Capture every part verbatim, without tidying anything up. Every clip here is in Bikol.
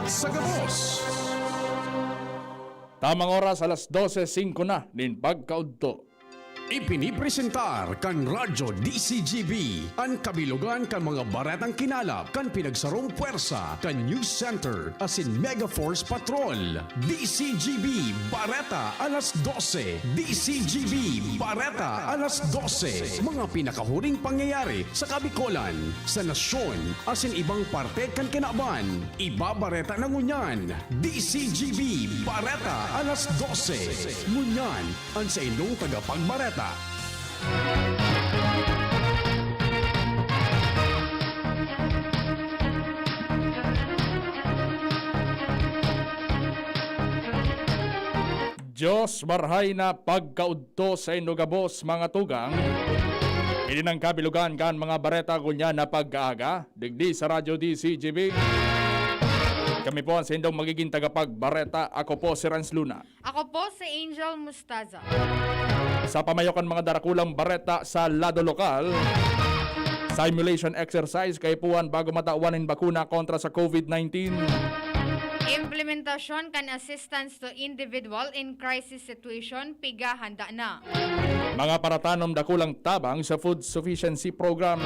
Sa gabos. Tamang oras, alas dose singko na nin pagkaudto. Ipinipresentar kan Radyo D C G B an kabilogan kan mga baretang kinalap kan pinagsarong pwersa kan News Center asin Mega Force Patrol. D C G B Bareta alas dose. D C G B Bareta alas dose. Mga pinakahuring pangyayari sa Kabikolan, sa nasyon, asin ibang parte kan kinaban. Ibabareta na ngunyan. D C G B Bareta alas dose. Ngunyan, an saindong tagapagbareta. Dios marhay na pagkaudto saindo gabos, mga tugang. Ini nang kabilogan kan mga bareta ngunyan na pag-aaga, digdi sa Radyo D C G B. Kami po ang saindong magiging tagapagbareta. Ako po si Renz Luna. Ako po si Angel Mustaza. Sa pamayo kan mga darakulang bareta sa lado lokal, simulation exercise kaipuhan bago matawan nin bakuna kontra sa COVID nineteen. Implementasyon kan assistance to individual in crisis situation, piga handa na. Mga paratanom dakulang tabang sa Food Sufficiency Program.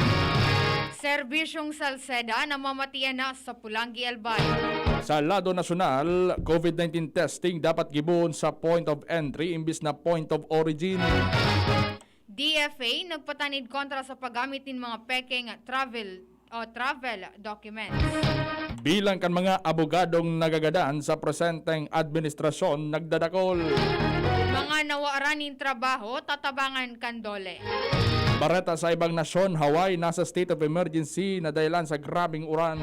Serbisyong Salceda namamatian na sa Pulangi, Albay. Sa lado nasyonal, COVID nineteen testing dapat gibohon sa point of entry imbis na point of origin. D F A nagpatanid kontra sa paggamit nin mga pekeng travel o travel documents. Bilang kan mga abogadong nagagadan sa presenteng administrasyon nagdadakol. Mga nawaran nin trabaho, tatabangan kan DOLE. Bareta sa ibang nasyon, Hawaii nasa state of emergency na dahilan sa grabeng uran.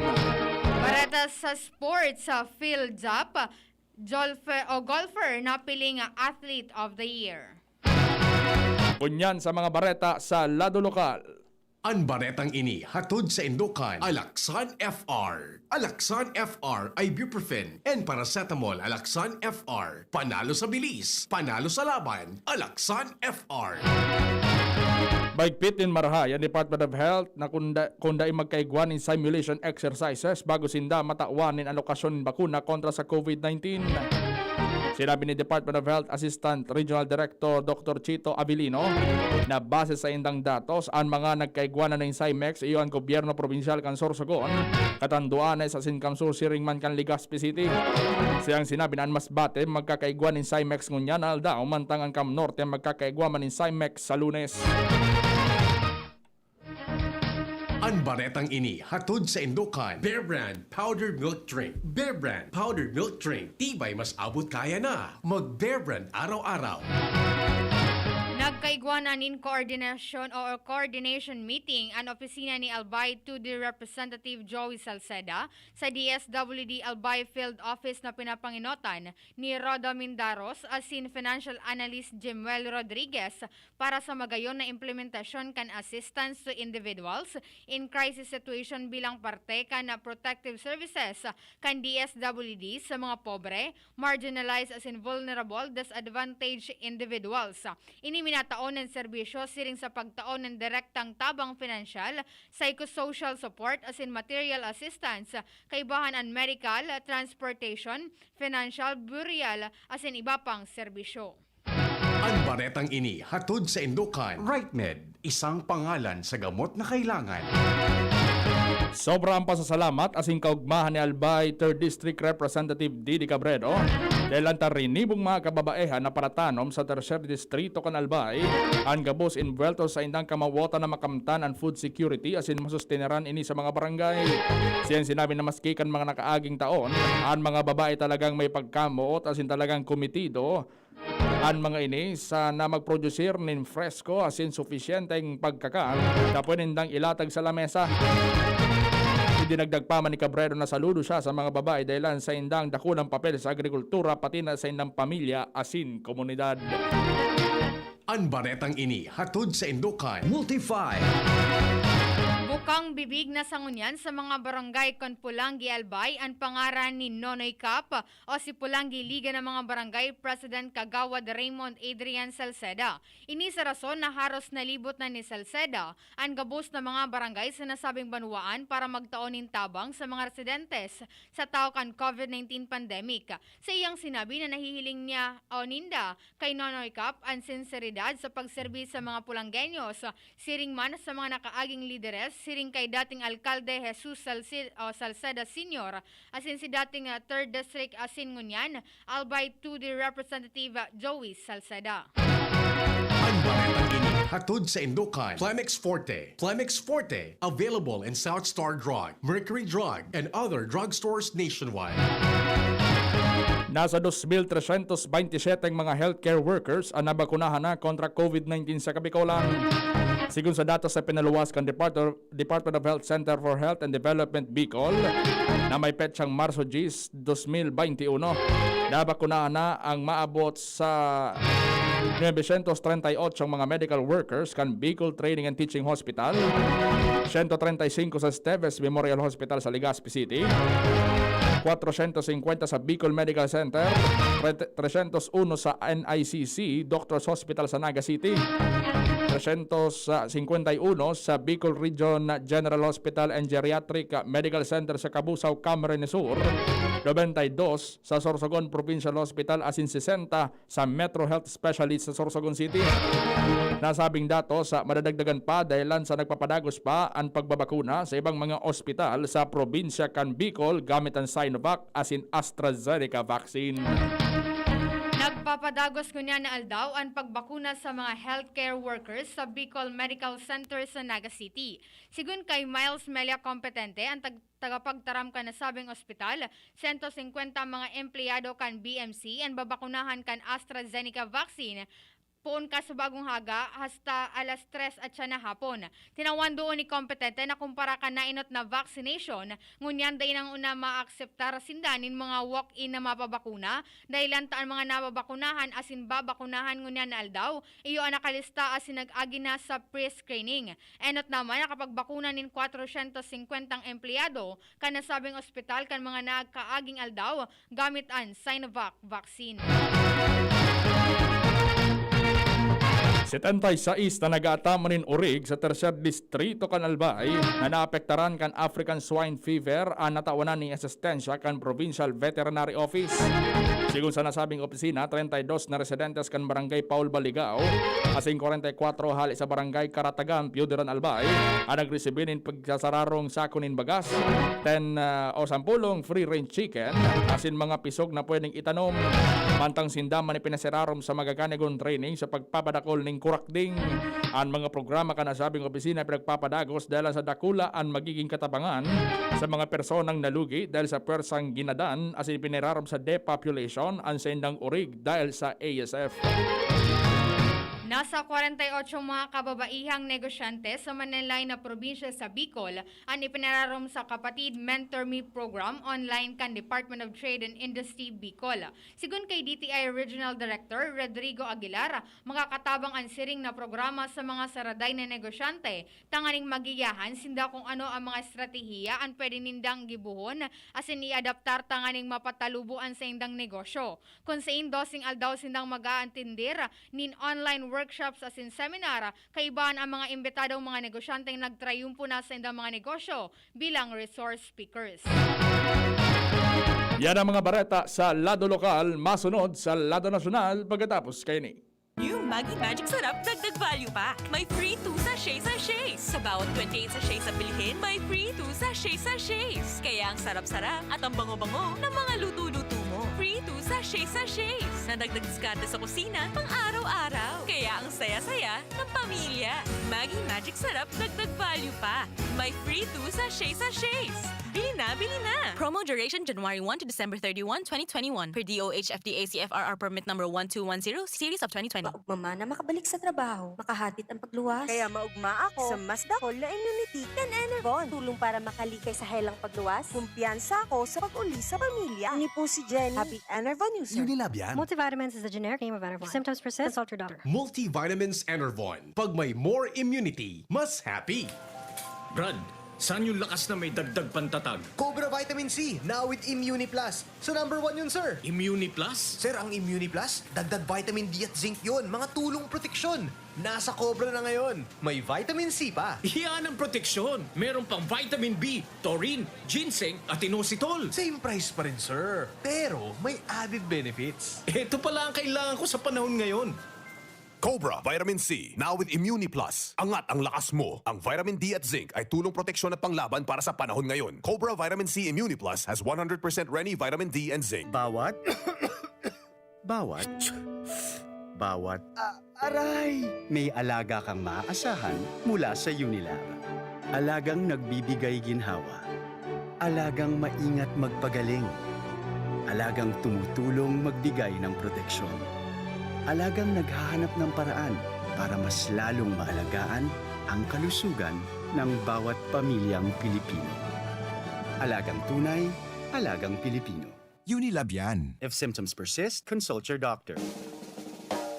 Bareta sa sports, sa Phil Zap, golfer, o golfer napiling Athlete of the Year. Ngunyan sa mga bareta sa lado lokal. An baretang ini hatod saindo kan Alaxan F R. Alaxan F R, ibuprofen and paracetamol. Alaxan F R, panalo sa bilis, panalo sa laban. Alaxan F R. Mahigpit nin marahay an Department of Health na kunda-, kundai magkaigwa nin simulation exercises bago sinda matawan nin alokasyon nin bakuna kontra sa COVID nineteen. Sinabi ni Department of Health Assistant Regional Director Doctor Chito Avelino na base sa indang datos, an mga nagkaigwa na nin Simex iyo an gobyerno probinsyal kan Sorsogon, Catanduanes asin Camsur, siring man kan Legazpi City. Siyang sinabi na an masbate magkakaigwa nin Simex ngunyan na aldaw, mantang an Cam Norte magkakaigwa man nin Simex sa Lunes. An baretang ini hatod saindo kan Bear Brand Powdered Milk Drink. Bear Brand Powdered Milk Drink, tibay mas abot kaya na. Mag Bear Brand araw-araw. Nagkaigwa na nin koordinasyon o coordination meeting an opisina ni Albay two D Representative Joey Salceda sa D S W D Albay Field Office na pinapangenotan ni Rhoda Mindaros asin Financial Analyst Jemuel Rodriguez para sa magayon na implementasyon kan assistance to individuals in crisis situation bilang parte kan protective services kan D S W D sa mga pobre, marginalized asin vulnerable, disadvantaged individuals. Ini minataon nin serbisyo siring sa pagtaon nin direktang tabang pinansyal, psychosocial support asin material assistance, kaibahan an medical, transportation, financial, burial, asin iba pang serbisyo. An baretang ini hatod saindo kan Rightmed, isang pangalan sa gamot na kailangan. Sobra ang pasasalamat asin kaugmahan ni Albay Third District Representative Didi Cabredo dahil an tarinibong mga kababaehan na paratanom sa Tercer Distrito kan Albay an gabos envuelto sa indang kamawotan na makamtan an food security asin masusteneran ini sa mga barangay. Siyang sinabi na maski kan mga nakaaging taon, an mga babae talagang may pagkamoot asin talagang komitido an mga ini sana magproduksir nin fresko asin sufisyenteng pagkakan na pwede nindang ilatag sa lamesa. Idinagdag pa man ni Cabredo na saludo siya sa mga babae dahilan sa indang dakulang papel sa agrikultura pati na sa indang pamilya asin komunidad. An baretang ini hatod saindo kan Multify. Bukod Kang bibig na sa ngunyan sa mga barangay kan Polangui, Albay an pangaran ni Nonoy Cap o si Polangui Liga ng mga Barangay President Kagawad Raymond Adrian Salceda. Ini sa rason na haros nalibot na ni Salceda an gabos na mga barangay sa nasabing banwaan para magtao nin tabang sa mga residentes sa tao kan COVID nineteen pandemic. Sa iyang sinabi na nahihiling niya o ninda kay Nonoy Cap an sinseridad sa pagserbi sa mga Polanggueños, siring man sa mga nakaaging lideres, siring kay dating Alkalde Jesus Salci-, o Salceda Senior, asin si dating, ah, Third District asin ngunyan, Albay two D Representative, ah, Joey Salceda. Ang baretang ini hatod sa Indokan, Plemex Forte. Plemex Forte, available in South Star Drug, Mercury Drug, and other drugstores nationwide. Nasa dos mil tresyentos baynte siyete ang mga healthcare workers an nabakunahan na kontra COVID nineteen sa Kabikolan. Sigon sa datos na pinaluwas kan Department, Department of Health Center for Health and Development Bicol na may petsang Marso diyes, dos mil baynte uno, nabakunahan na ang maabot sa nuebe syentos treinta y ocho ang mga medical workers kan Bicol Training and Teaching Hospital, siyento treinta y singko sa Esteves Memorial Hospital sa Legazpi City, kwatrosyentos singkwenta sa Bicol Medical Center, tre-, tresyentos uno sa N I C C Doctors Hospital sa Naga City, tresyentos singkwenta y uno sa Bicol Region General Hospital and Geriatric Medical Center sa Cabusao, Camarines Sur, nobenta y dos sa Sorsogon Provincial Hospital asin sesenta sa Metro Health Specialist sa Sorsogon City. Nasabing datos sa madadagdagan pa dahilan sa nagpapadagos pa an pagbabakuna sa ibang mga ospital sa probinsya kan Bicol gamit an Sinovac asin AstraZeneca vaccine. Nagpapadagos ngunyan na aldaw an pagbakuna sa mga healthcare workers sa Bicol Medical Center sa Naga City. Sigon kay Miles Melia Competente, ang tag- tagapagtaram kan nasabing ospital, sento singkwenta mga empleyado kan B M C an babakunahan kan AstraZeneca vaccine poon kasubagong haga hasta alas tres at siya na hapon. Tinawan doon ni Competente na kumpara kan nainot na vaccination, ngunyan dai nang una maakseptar sinda nin mga walk-in na mapabakuna, dahilan ta an mga nababakunahan asin babakunahan ngunyan na aldaw, iyo an nakalista asin nag-agi na sa pre-screening. Enot naman, nakapagbakuna nin kwatrosyentos singkwentang empleyado kan nasabing ospital kan mga nagkaaging aldaw gamit an Sinovac vaccine. Setenta y seis na nag-aataman nin orig sa tercer distrito kan Albay na naapektaran kan African Swine Fever an natawanan nin asistensya kan Provincial Veterinary Office. Sigon sa nasabing opisina, treinta y dos na residentes kan Barangay Paul Baligao asin kwarenta y kwatro hali sa Barangay Karatagan, Pio Duran, Albay, an nagresibi nin pagsasararong sako nin bagas, ten, ah, o sampolong free-range chicken, asin mga pisog na pwedeng itanom. Mantang sinda man ipinasirarom sa magaganagon training sa pagpapadakol nin kurakding. An mga programa kan nasabing opisina pinagpapadagos dahil sa dakula an magiging katabangan sa mga personang nalugi dahil sa pwersang ginadan asin pinirarom sa depopulation an saindang orig dahil sa A S F. Nasa kwarenta y otso mga kababaihang negosyante sa mananlain na probinsya sa Bicol an ipinararom sa Kapatid Mentor Me Program online kan Department of Trade and Industry Bicol. Sigon kay D T I Regional Director Rodrigo Aguilar, makakatabang an siring na programa sa mga saraday na negosyante tanganing magiyahan sinda kung ano ang mga estratehiya an pwede nindang gibuhon asin iadaptar tanganing mapatalubo an saindang negosyo. Kun sain doseng aldaw sindang mag-aantindir nin online workshops asin seminar, kaibahan ang mga imbitadong mga negosyanteng nagtrayumpo na sa indang mga negosyo bilang resource speakers. Yan ang mga bareta sa lado lokal, masunod sa lado nasyonal pagkatapos kaini. New Maggi Magic Sarap Dagdag Value Pack. May free two sachet sachets. Sa bawat twenty-eight sachets na bilhin, may free two sachet sachets. Kaya ang sarap-sarap at ang bango-bango ng mga luto-luto mo. Free two sachet sachets. Nadagdag diskarte sa kusina pang araw-araw. Kaya ang saya-saya ng pamilya. Maggi Magic Sarap Dagdag Value Pack. May free two sachet sachets. Bili na, bili na! Promo duration January one to December thirty-one, twenty twenty-one. Per D O H F D A C F R R Permit Number one two one zero, Series of twenty twenty. Maugma man na makabalik sa trabaho, makahatid ang pagluwas. Kaya maugma ako sa mas dakol na immunity kan Enervon. Tulong para makalikay sa helang pagluwas. Kumpiyansa ako sa pag-uli sa pamilya. Ini po si Jenny. Happy Enervon user. Unilab yan. Multivitamins is the generic name of Enervon. If symptoms persist, consult your doctor. Multivitamins Enervon. Pag may more immunity, mas happy. Brad, Saan yung lakas na may dagdag pantatag? Cobra Vitamin C, now with Immuni Plus. Sa number one yun, sir. Immuni Plus? Sir, ang Immuni Plus, dagdag vitamin D at zinc yun, mga tulong proteksyon. Nasa Cobra na ngayon. May vitamin C pa. Iyan ang proteksyon. Meron pang vitamin B, taurine, ginseng, at inositol. Same price pa rin, sir. Pero may added benefits. Ito pala ang kailangan ko sa panahon ngayon. Cobra Vitamin C, now with Immuni Plus. Angat ang lakas mo. Ang vitamin D at zinc ay tulong proteksyon at panglaban para sa panahon ngayon. Cobra Vitamin C Immuni Plus has one hundred percent Reni vitamin D and zinc. Bawat, bawat, bawat, ah, aray! May alaga kang maaasahan mula sa Unilab. Alagang nagbibigay ginhawa. Alagang maingat magpagaling. Alagang tumutulong magbigay ng proteksyon. Alagang naghahanap ng paraan para mas lalong maalagaan ang kalusugan ng bawat pamilyang Pilipino. Alagang tunay, alagang Pilipino. Unilab yan. If symptoms persist, consult your doctor.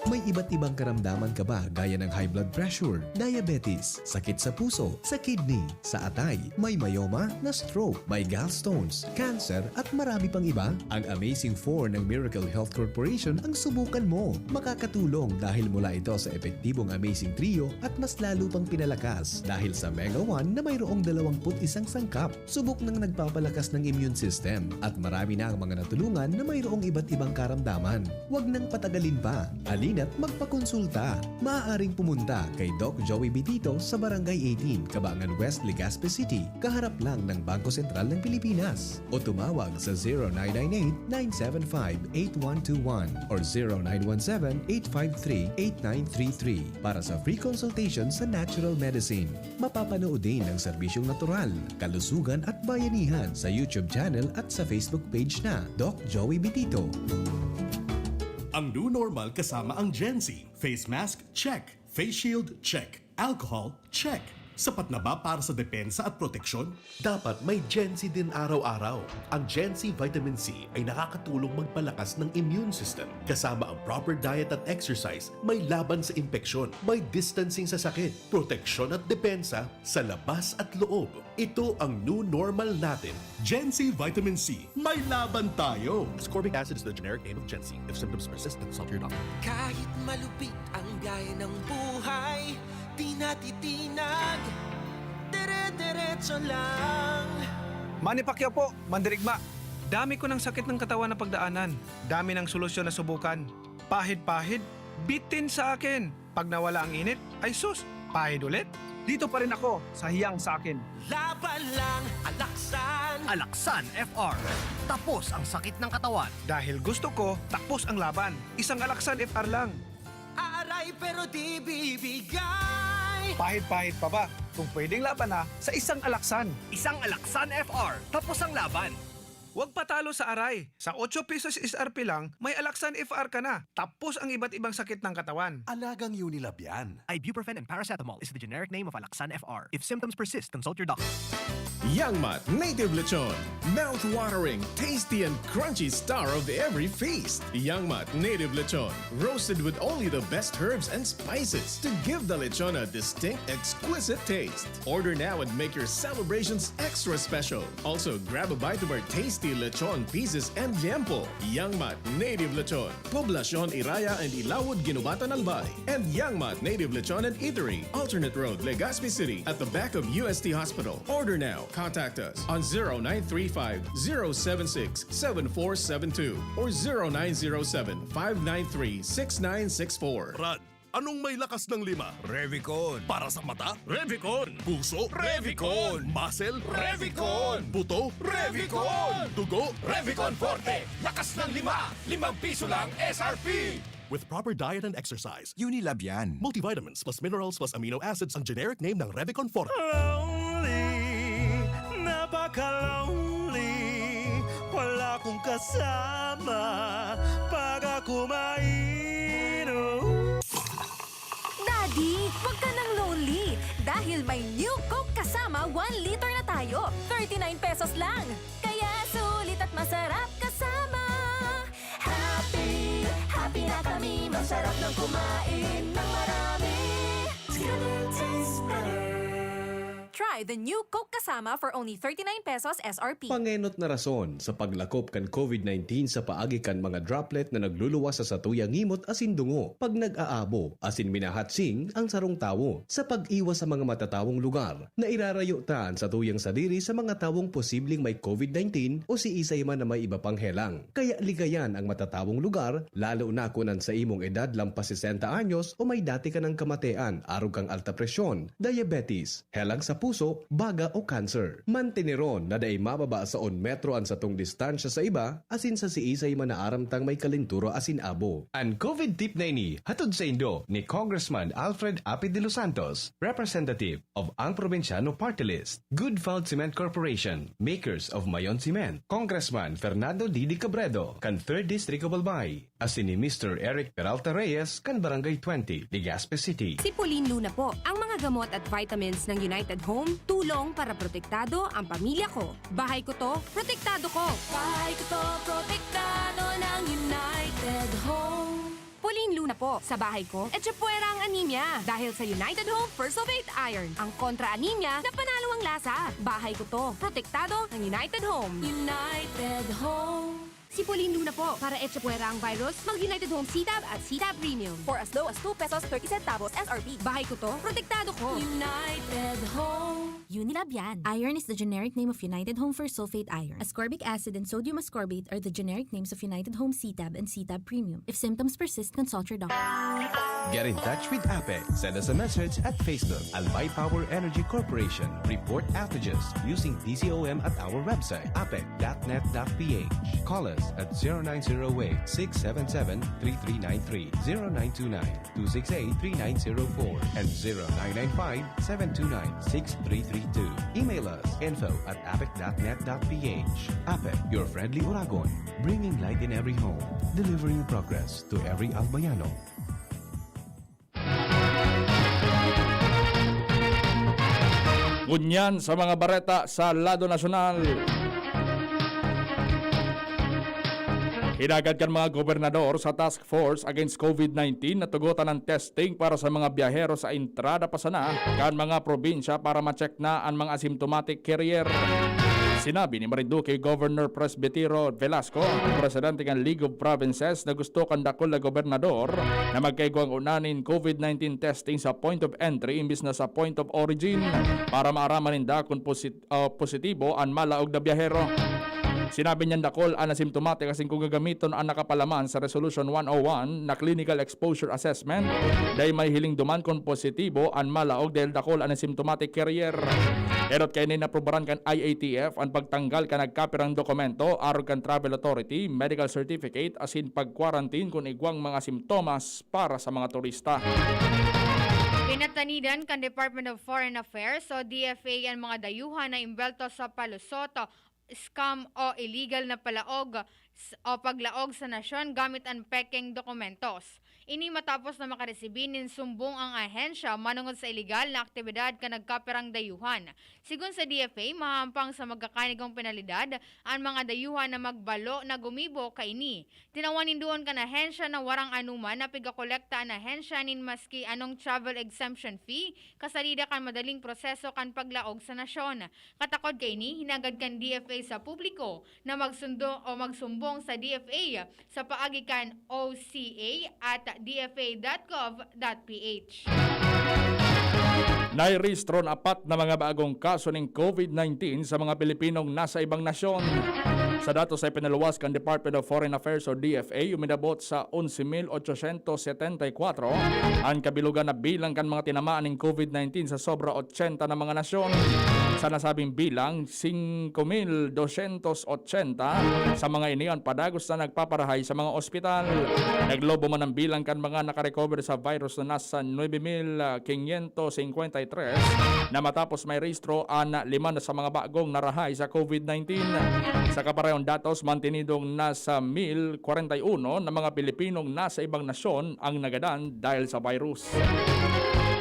May iba't ibang karamdaman ka ba gaya ng high blood pressure, diabetes, sakit sa puso, sa kidney, sa atay, may myoma, na stroke, may gallstones, cancer, at marami pang iba? Ang Amazing four ng Miracle Health Corporation ang subukan mo. Makakatulong dahil mula ito sa epektibong Amazing Trio at mas lalo pang pinalakas dahil sa Mega one na mayroong dalawang put isang sangkap. Subok nang nagpapalakas ng immune system at marami na ang mga natulungan na mayroong iba't ibang karamdaman. Huwag nang patagalin pa. Halina't magpakonsulta. Maaaring pumunta kay Doc Joey Bitito sa Barangay eighteen, Cabangan West, Legazpi City, kaharap lang ng Bangko Sentral ng Pilipinas. O tumawag sa zero nine nine eight, nine seven five, eight one two one or zero nine one seven, eight five three, eight nine three three para sa free consultation sa natural medicine. Mapapanood din ang serbisyong natural, kalusugan at bayanihan sa YouTube channel at sa Facebook page na Doc Joey Bitito. Ang new normal kasama ang Gen Z. Face mask, check. Face shield, check. Alcohol, check. Sapat na ba para sa depensa at proteksyon? Dapat may Gen Z din araw-araw. Ang Gen Z Vitamin C ay nakakatulong magpalakas ng immune system. Kasama ang proper diet at exercise, may laban sa impeksyon, may distancing sa sakit, proteksyon at depensa sa labas at loob. Ito ang new normal natin. Gen Z Vitamin C, may laban tayo! Ascorbic acid is the generic name of Gen Z. If symptoms persist, consult your doctor. Kahit malupit ang biyahe ng buhay, di natitinag, dire-diretso lang. Manny Pacquiao po, mandirigma. Dami ko ng sakit ng katawan na pagdaanan. Dami ng solusyon na subukan. Pahid-pahid, bitin sa akin. Pag nawala ang init, ay sus, pahid ulit. Dito pa rin ako sa hiyang sa akin. Laban lang, alaksan. Alaksan F R. Tapos ang sakit ng katawan. Dahil gusto ko, tapos ang laban. Isang Alaksan F R lang. Aaray pero di bibigay. Pahid-pahid pa ba? Kung pwedeng laban na sa isang Alaksan. Isang Alaksan F R. Tapos ang laban. Huwag patalo sa aray. Sa otso pesos S R P lang, may Alaksan F R ka na. Tapos ang iba't ibang sakit ng katawan. Alagang Unilab yan. Ibuprofen and paracetamol is the generic name of Alaksan F R. If symptoms persist, consult your doctor. Yangmat Native Lechon. Mouth-watering, tasty and crunchy star of every feast. Yangmat Native Lechon. Roasted with only the best herbs and spices to give the lechon a distinct, exquisite taste. Order now and make your celebrations extra special. Also, grab a bite of our tasty lechon pieces and liempo. Yangmat Native Lechon. Poblacion Iraya and Ilawod, Guinobatan, Albay. And Yangmat Native Lechon and Eatery, Alternate Road, Legazpi City, at the back of U S T Hospital. Order now. Contact us on zero nine three five, zero seven six, seven four seven two or zero nine zero seven, five nine three, six nine six four. Brad, anong may lakas ng lima? Revicon. Para sa mata? Revicon. Puso? Revicon. Muscle? Revicon. Buto? Revicon. Dugo? Revicon Forte. Lakas ng lima. Limang piso lang S R P. With proper diet and exercise. Unilab yan. Multivitamins plus minerals plus amino acids ang generic name ng Revicon Forte. Lonely, napaka-lonely. Wala kong kasama pag ako mainom. Daddy, wag ka nang lonely dahil may New Coke kasama one liter na tayo. Thirty-nine pesos lang. Kaya sulit at masarap kasama. Happy, happy na kami. Masarap ng kumain ng marami. Together tastes better. Try the New Coke kasama. Tama for only thirty-nine pesos S R P. Pangenot na rason sa paglakop kan COVID nineteen sa paagi kan mga droplet na nagluluwas sa satuyang ngimot asin dungo pag nag-aabo asin minahatsing ang sarong tawo. Sa pag-iwas sa mga matatawong lugar, nairarayo ta an satuyang sadiri sa mga tawong posibleng may COVID nineteen o siisay man na may iba pang helang. Kaya ligayan ang matatawong lugar, lalo na kun an sa imong edad lampas sesenta anyos o may dati ka nang kamatean arog kan alta presyon, diabetes, helang sa puso, baga o cancer. Manteneron na dai mababa sa un metro an satong distansya sa iba asin sa siisay man na aram tang may kalentura asin abo. An COVID tip na ini hatod saindo ni Congressman Alfred Api de los Santos, Representative of Ang Probinsyano Party List, Good Found Cement Corporation, makers of Mayon Cement, Congressman Fernando Didi Cabredo, kan Third District of Albay, asin ni Mister Eric Peralta Reyes, kan Barangay twenty, Legazpi City. Si Pauline Luna po. Ang mga gamot at vitamins ng United Home, tulong para protektado ang pamilya ko. Bahay ko to, protektado ko. Bahay ko to, protektado ng United Home. Pauline Luna po. Sa bahay ko, Echepuera ang anemia. Dahil sa United Home First of Eight Iron, ang kontra anemia na panalo ang lasa. Bahay ko to. Protektado ng United Home. United Home. Si Pauline Luna po. Para Echepuera ang virus, mag United Home C-Tab at C-Tab Premium. For as low as two pesos thirty centavos S R P. Bahay ko to. Protektado ko. United Home. Unilab yan. Iron is the generic name of United Home First Sulfate Iron. Ascorbic acid and sodium ascorbate are the generic names of United Home C-Tab and C-Tab Premium. If symptoms persist, consult your doctor. Get in touch with APEC. Send us a message at Facebook, Albay Power Energy Corporation. Report outages using P C O M at our website, apec dot net dot P H. Call us at zero nine zero eight, six seven seven, three three nine three, zero nine two nine, two six eight, three nine zero four, and zero nine nine five, seven two nine, six three three two. Email us, info at apec dot net dot P H. APEC, your friendly Oragon, bringing light in every home, delivering progress to every Albayano. Ngunyan sa mga bareta sa lado nasyonal. Hinagad kan mga gobernador sa Task Force Against COVID nineteen na tugotan ang testing para sa mga biyahero sa entrada pa sana kan mga probinsya para ma-check na an mga asymptomatic carrier. Sinabi ni Marinduque Governor Presbytero Velasco, presidente kan League of Provinces, na gusto kan dakul na gobernador na magkaigwang una nin COVID nineteen testing sa point of entry imbis na sa point of origin para maaraman ninda kun posit-, ah, positibo an malaog na biyahero. Sinabi niyan dakul an asymptomatic asin kung gagamiton an nakapalaman sa Resolution one oh one na clinical exposure assessment, dai may hiling duman kun positibo an malaog dahil dakul an asymptomatic carrier. Erot kaini, naprobaran kan I A T F an pagtanggal kan nagkapirang dokumento arog kan travel authority, medical certificate, asin pag-quarantine kun igwang mga simptomas para sa mga turista. Pinatanidan kan Department of Foreign Affairs o D F A an mga dayuhan na imbelto sa palusot, scam o illegal na palaog s-, o paglaog sa nasyon gamit an pekeng dokumentos. Ini matapos na makaresibi nin sumbong ang ahensya manongod sa iligal na aktibidad kan nagkapirang dayuhan. Sigon sa D F A, mahahampang sa magkakanigong penalidad an mga dayuhan na magbalo na gumibo kaini. Tinawan nin duon kan ahensya na warang anoman na pigakolekta an ahensya nin maski anong travel exemption fee kasalida kan madaling proseso kan paglaog sa nasyon. Katakod kaini, hinagad kan D F A sa publiko na magsundo o magsumbong sa D F A sa paagi kan O C A at D F A dot gov dot P H. Nairehistro an apat na mga bagong kaso nin COVID nineteen sa mga Pilipinong nasa ibang nasyon. Sa datos na ipinaluwas kan Department of Foreign Affairs o D F A, uminabot sa onse mil ochocientos setenta y cuatro an kabilugan na bilang kan mga tinamaan nin COVID nineteen sa sobra ochenta na mga nasyon. Sa nasabing bilang, singko mil dosyentos ochenta sa mga ini an padagos na nagpaparahay sa mga ospital. Naglobo man ang bilang kan mga nakarecover sa virus na nasa nuebe mil quinientos singkwenta y tres na matapos mairehistro an lima na sa mga bagong narahay sa COVID nineteen. Sa kaparehong datos, mantenidong nasa mil kwarenta y uno na mga Pilipinong nasa ibang nasyon ang nagadan dahil sa virus.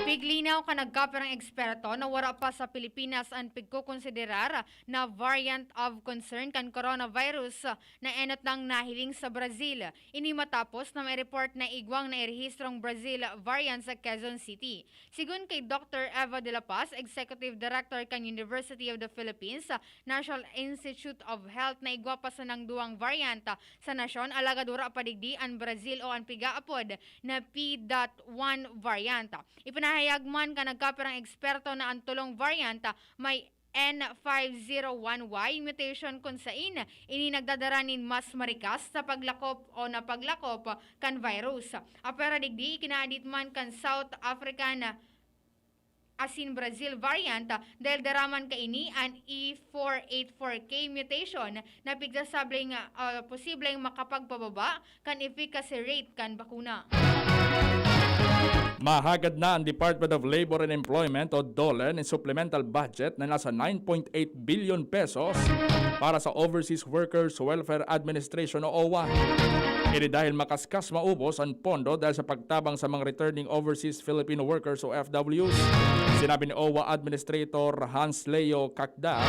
Piglinaw kan nagkapirang eksperto na wara pa sa Pilipinas an pigkokonsiderar na variant of concern kan coronavirus na enot nang nahiling sa Brazil. Ini matapos na may report na igwang nairehistrong Brazil variant sa Quezon City. Sigon kay Doctor Eva de la Paz, Executive Director kan University of the Philippines National Institute of Health, na igwa pa sanang duwang variant sa nasyon, alagad wara pa digdi an Brazil o an pigaapod na P dot one variant. Ipinahayag man kan nagkapirang eksperto na an tolong variant may N five zero one Y mutation, kun sain ini nagdadara nin mas marikas sa paglakop o napaglakop kan virus. Apwera digdi, ikinaadit man kan South African asin Brazil variant, dahil dara man kaini an E four eight four K mutation na pigsasableng, ah, posibleng makapagpababa kan efficacy rate kan bakuna. Mahagad na ang Department of Labor and Employment o DOLE nin supplemental budget na nasa nine point eight billion pesos para sa Overseas Workers Welfare Administration o OWWA. Ini dahil makaskas maubos ang pondo dahil sa pagtabang sa mga returning overseas Filipino workers o O F Ws. Sinabi ni OWWA Administrator Hans Leo Cacdav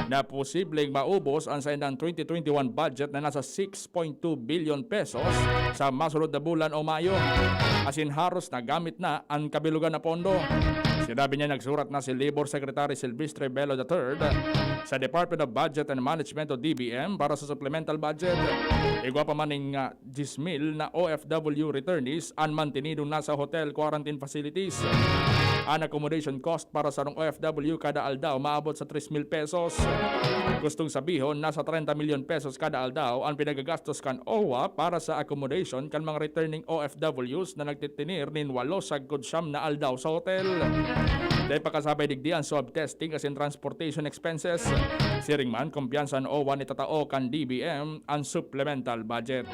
na posibleng maubos ang saindang twenty twenty-one budget na nasa six point two billion pesos sa masunod na bulan o Mayo. Asin haros nagamit na an kabilugan na pondo. Sinabi niya nagsurat na si Labor Secretary Silvestre Bello the third sa Department of Budget and Management o D B M para sa supplemental budget. Igwa pa man ning, ah, diyes mil na O F W returnees an mantenidong nasa hotel quarantine facilities. An accommodation cost para sarong O F W kada aldaw maabot sa tres mil pesos. Gustong sabihon, nasa trenta milyon pesos kada aldaw an pinagagastos kan OWWA para sa accommodation kan mga returning O F Ws na nagtitinir nin walo sagkod siyam na aldaw sa hotel. Dai pa kasabay digdi an swab testing asin transportation expenses. Siring man, kumpiyansa an OWWA na itatao kan D B M an supplemental budget.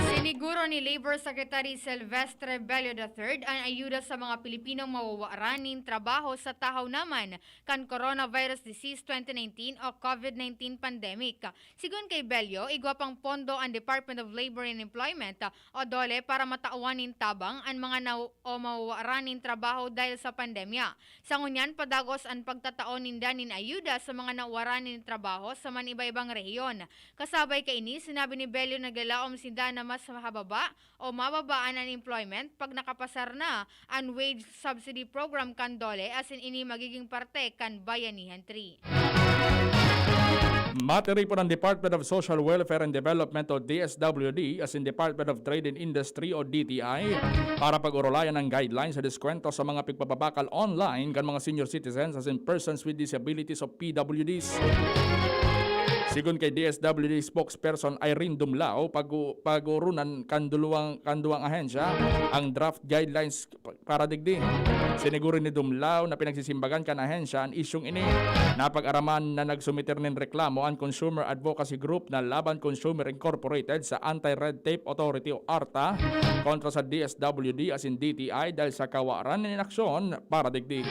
Siniguro ni Labor Secretary Silvestre Bello the third an ayuda sa mga Pilipinong mawawaran nin trabaho sa tahaw naman kan coronavirus disease twenty nineteen o COVID nineteen pandemic. Sigon kay Bello, igwa pang pondo an Department of Labor and Employment o DOLE para matawan nin tabang an mga naw-, o mawawaran nin trabaho dahil sa pandemya. Sa ngunyan, padagos an pagtatao ninda nin ayuda sa mga nawaran nin trabaho sa man-iba-ibang rehiyon. Kasabay kaini, sinabi ni Bello na naglalaom sinda na mas hababa o mababa an unemployment pag nakapasar na an wage subsidy program kan DOLE, asin ini magiging parte kan Bayanihan three. Matiripon ang Department of Social Welfare and Development o D S W D asin Department of Trade and Industry o D T I para pag-orolayan ang guidelines sa diskwento sa mga pigpapabakal online kan mga senior citizens asin persons with disabilities o P W Ds. Sigon kay D S W D spokesperson Irene Dumlao, pag-, pag-urunan kan duluwang, kan duwang ahensya ang draft guidelines para digdi. Siniguro ni Dumlao na pinagsisimbagan kan ahensya an isyung ini. Napag-araman na nagsumiter nin reklamo an Consumer Advocacy Group na Laban Consumer Incorporated sa Anti-Red Tape Authority o ARTA kontra sa D S W D asin D T I dahil sa kawaran nin aksyon para digdi.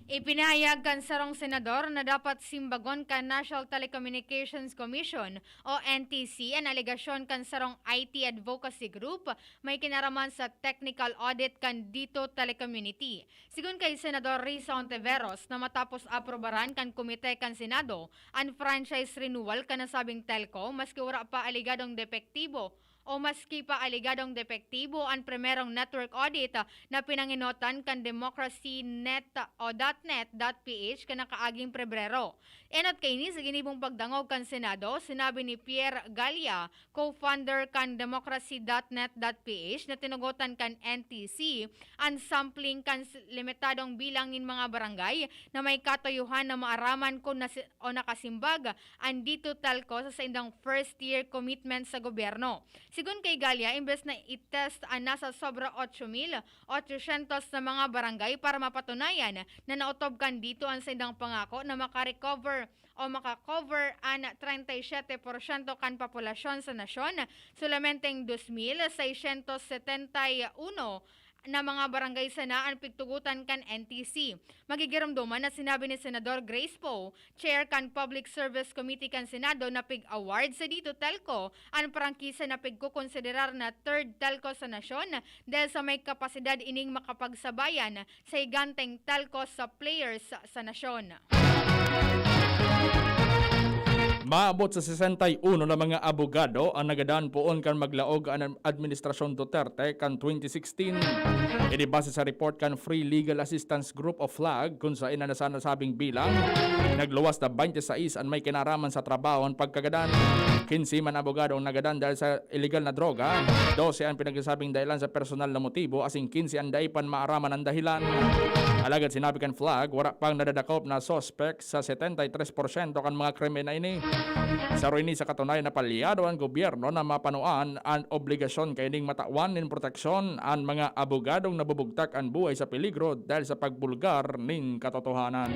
Ipinahayag kan sarong senador na dapat simbagon kan National Telecommunications Commission o N T C an alegasyon kan sarong I T advocacy group may kinaraman sa technical audit kan Dito Telecommunity. Sigon kay Senador Risa Ontiveros na matapos aprobaran kan komite kan Senado an franchise renewal kan nasabing telco, maski wala pa aligadong depektibo o maski pa aligadong depektibo an primerong network audit na pinangenotan kan Democracy Net o dot net dot P H kan nakaaging Pebrero. Enot kaini, sa ginibong pagdangog kan Senado, sinabi ni Pierre Gallia, co-founder kan democracy dot net dot P H, na tinugotan kan N T C an sampling kan s-, limitadong bilang nin mga barangay na may katuyohan na maaraman kun nasi-, o nakasimbag an Dito Telco sa saindang first year commitment sa gobyerno. Sigon kay Gallia, imbes na i-test an nasa sobra otso mil otsosyentos na mga barangay para mapatunayan na naotob kan Dito an saindang pangako na maka-recover o maka-cover an treinta y siete porsyento kan populasyon sa nasyon, solamenteng dos mil seiscientos setenta y uno na mga barangay sana an pigtugotan kan N T C. Magigiromdoman na sinabi ni Senador Grace Poe, chair kan Public Service Committee kan Senado, na pig-award sa Dito Telco an prangkisa na pigkokonsiderar na third telco sa nasyon dahil sa may kapasidad ining makapagsabayan sa higanteng telco sa players sa nasyon. Maabot sa sesenta y uno na mga abogado ang nagadan poon kan maglaog an Administrasyong Duterte kan twenty sixteen. Ini base sa report kan Free Legal Assistance Group o FLAG, kun saen an nasasabing bilang nagluwas na twenty-six an may kinaraman sa trabaho an pagkagadan. Quince man abogado ang nagadan dahil sa illegal na droga, dose an pinagsasabing dahilan sa personal na motibo, asin quince an dai pa maaraman an dahilan. Alagad sinabi kan FLAG, wara pang nadadakop na suspek sa setenta y tres porsyento kan mga krimen na ini. Saro ini sa katunayan na palyado an gobyerno na mapanuan an obligasyon kaining matawan nin proteksyon an mga abogadong nabubugtak an buhay sa peligro dahil sa pagbulgar nin katotohanan.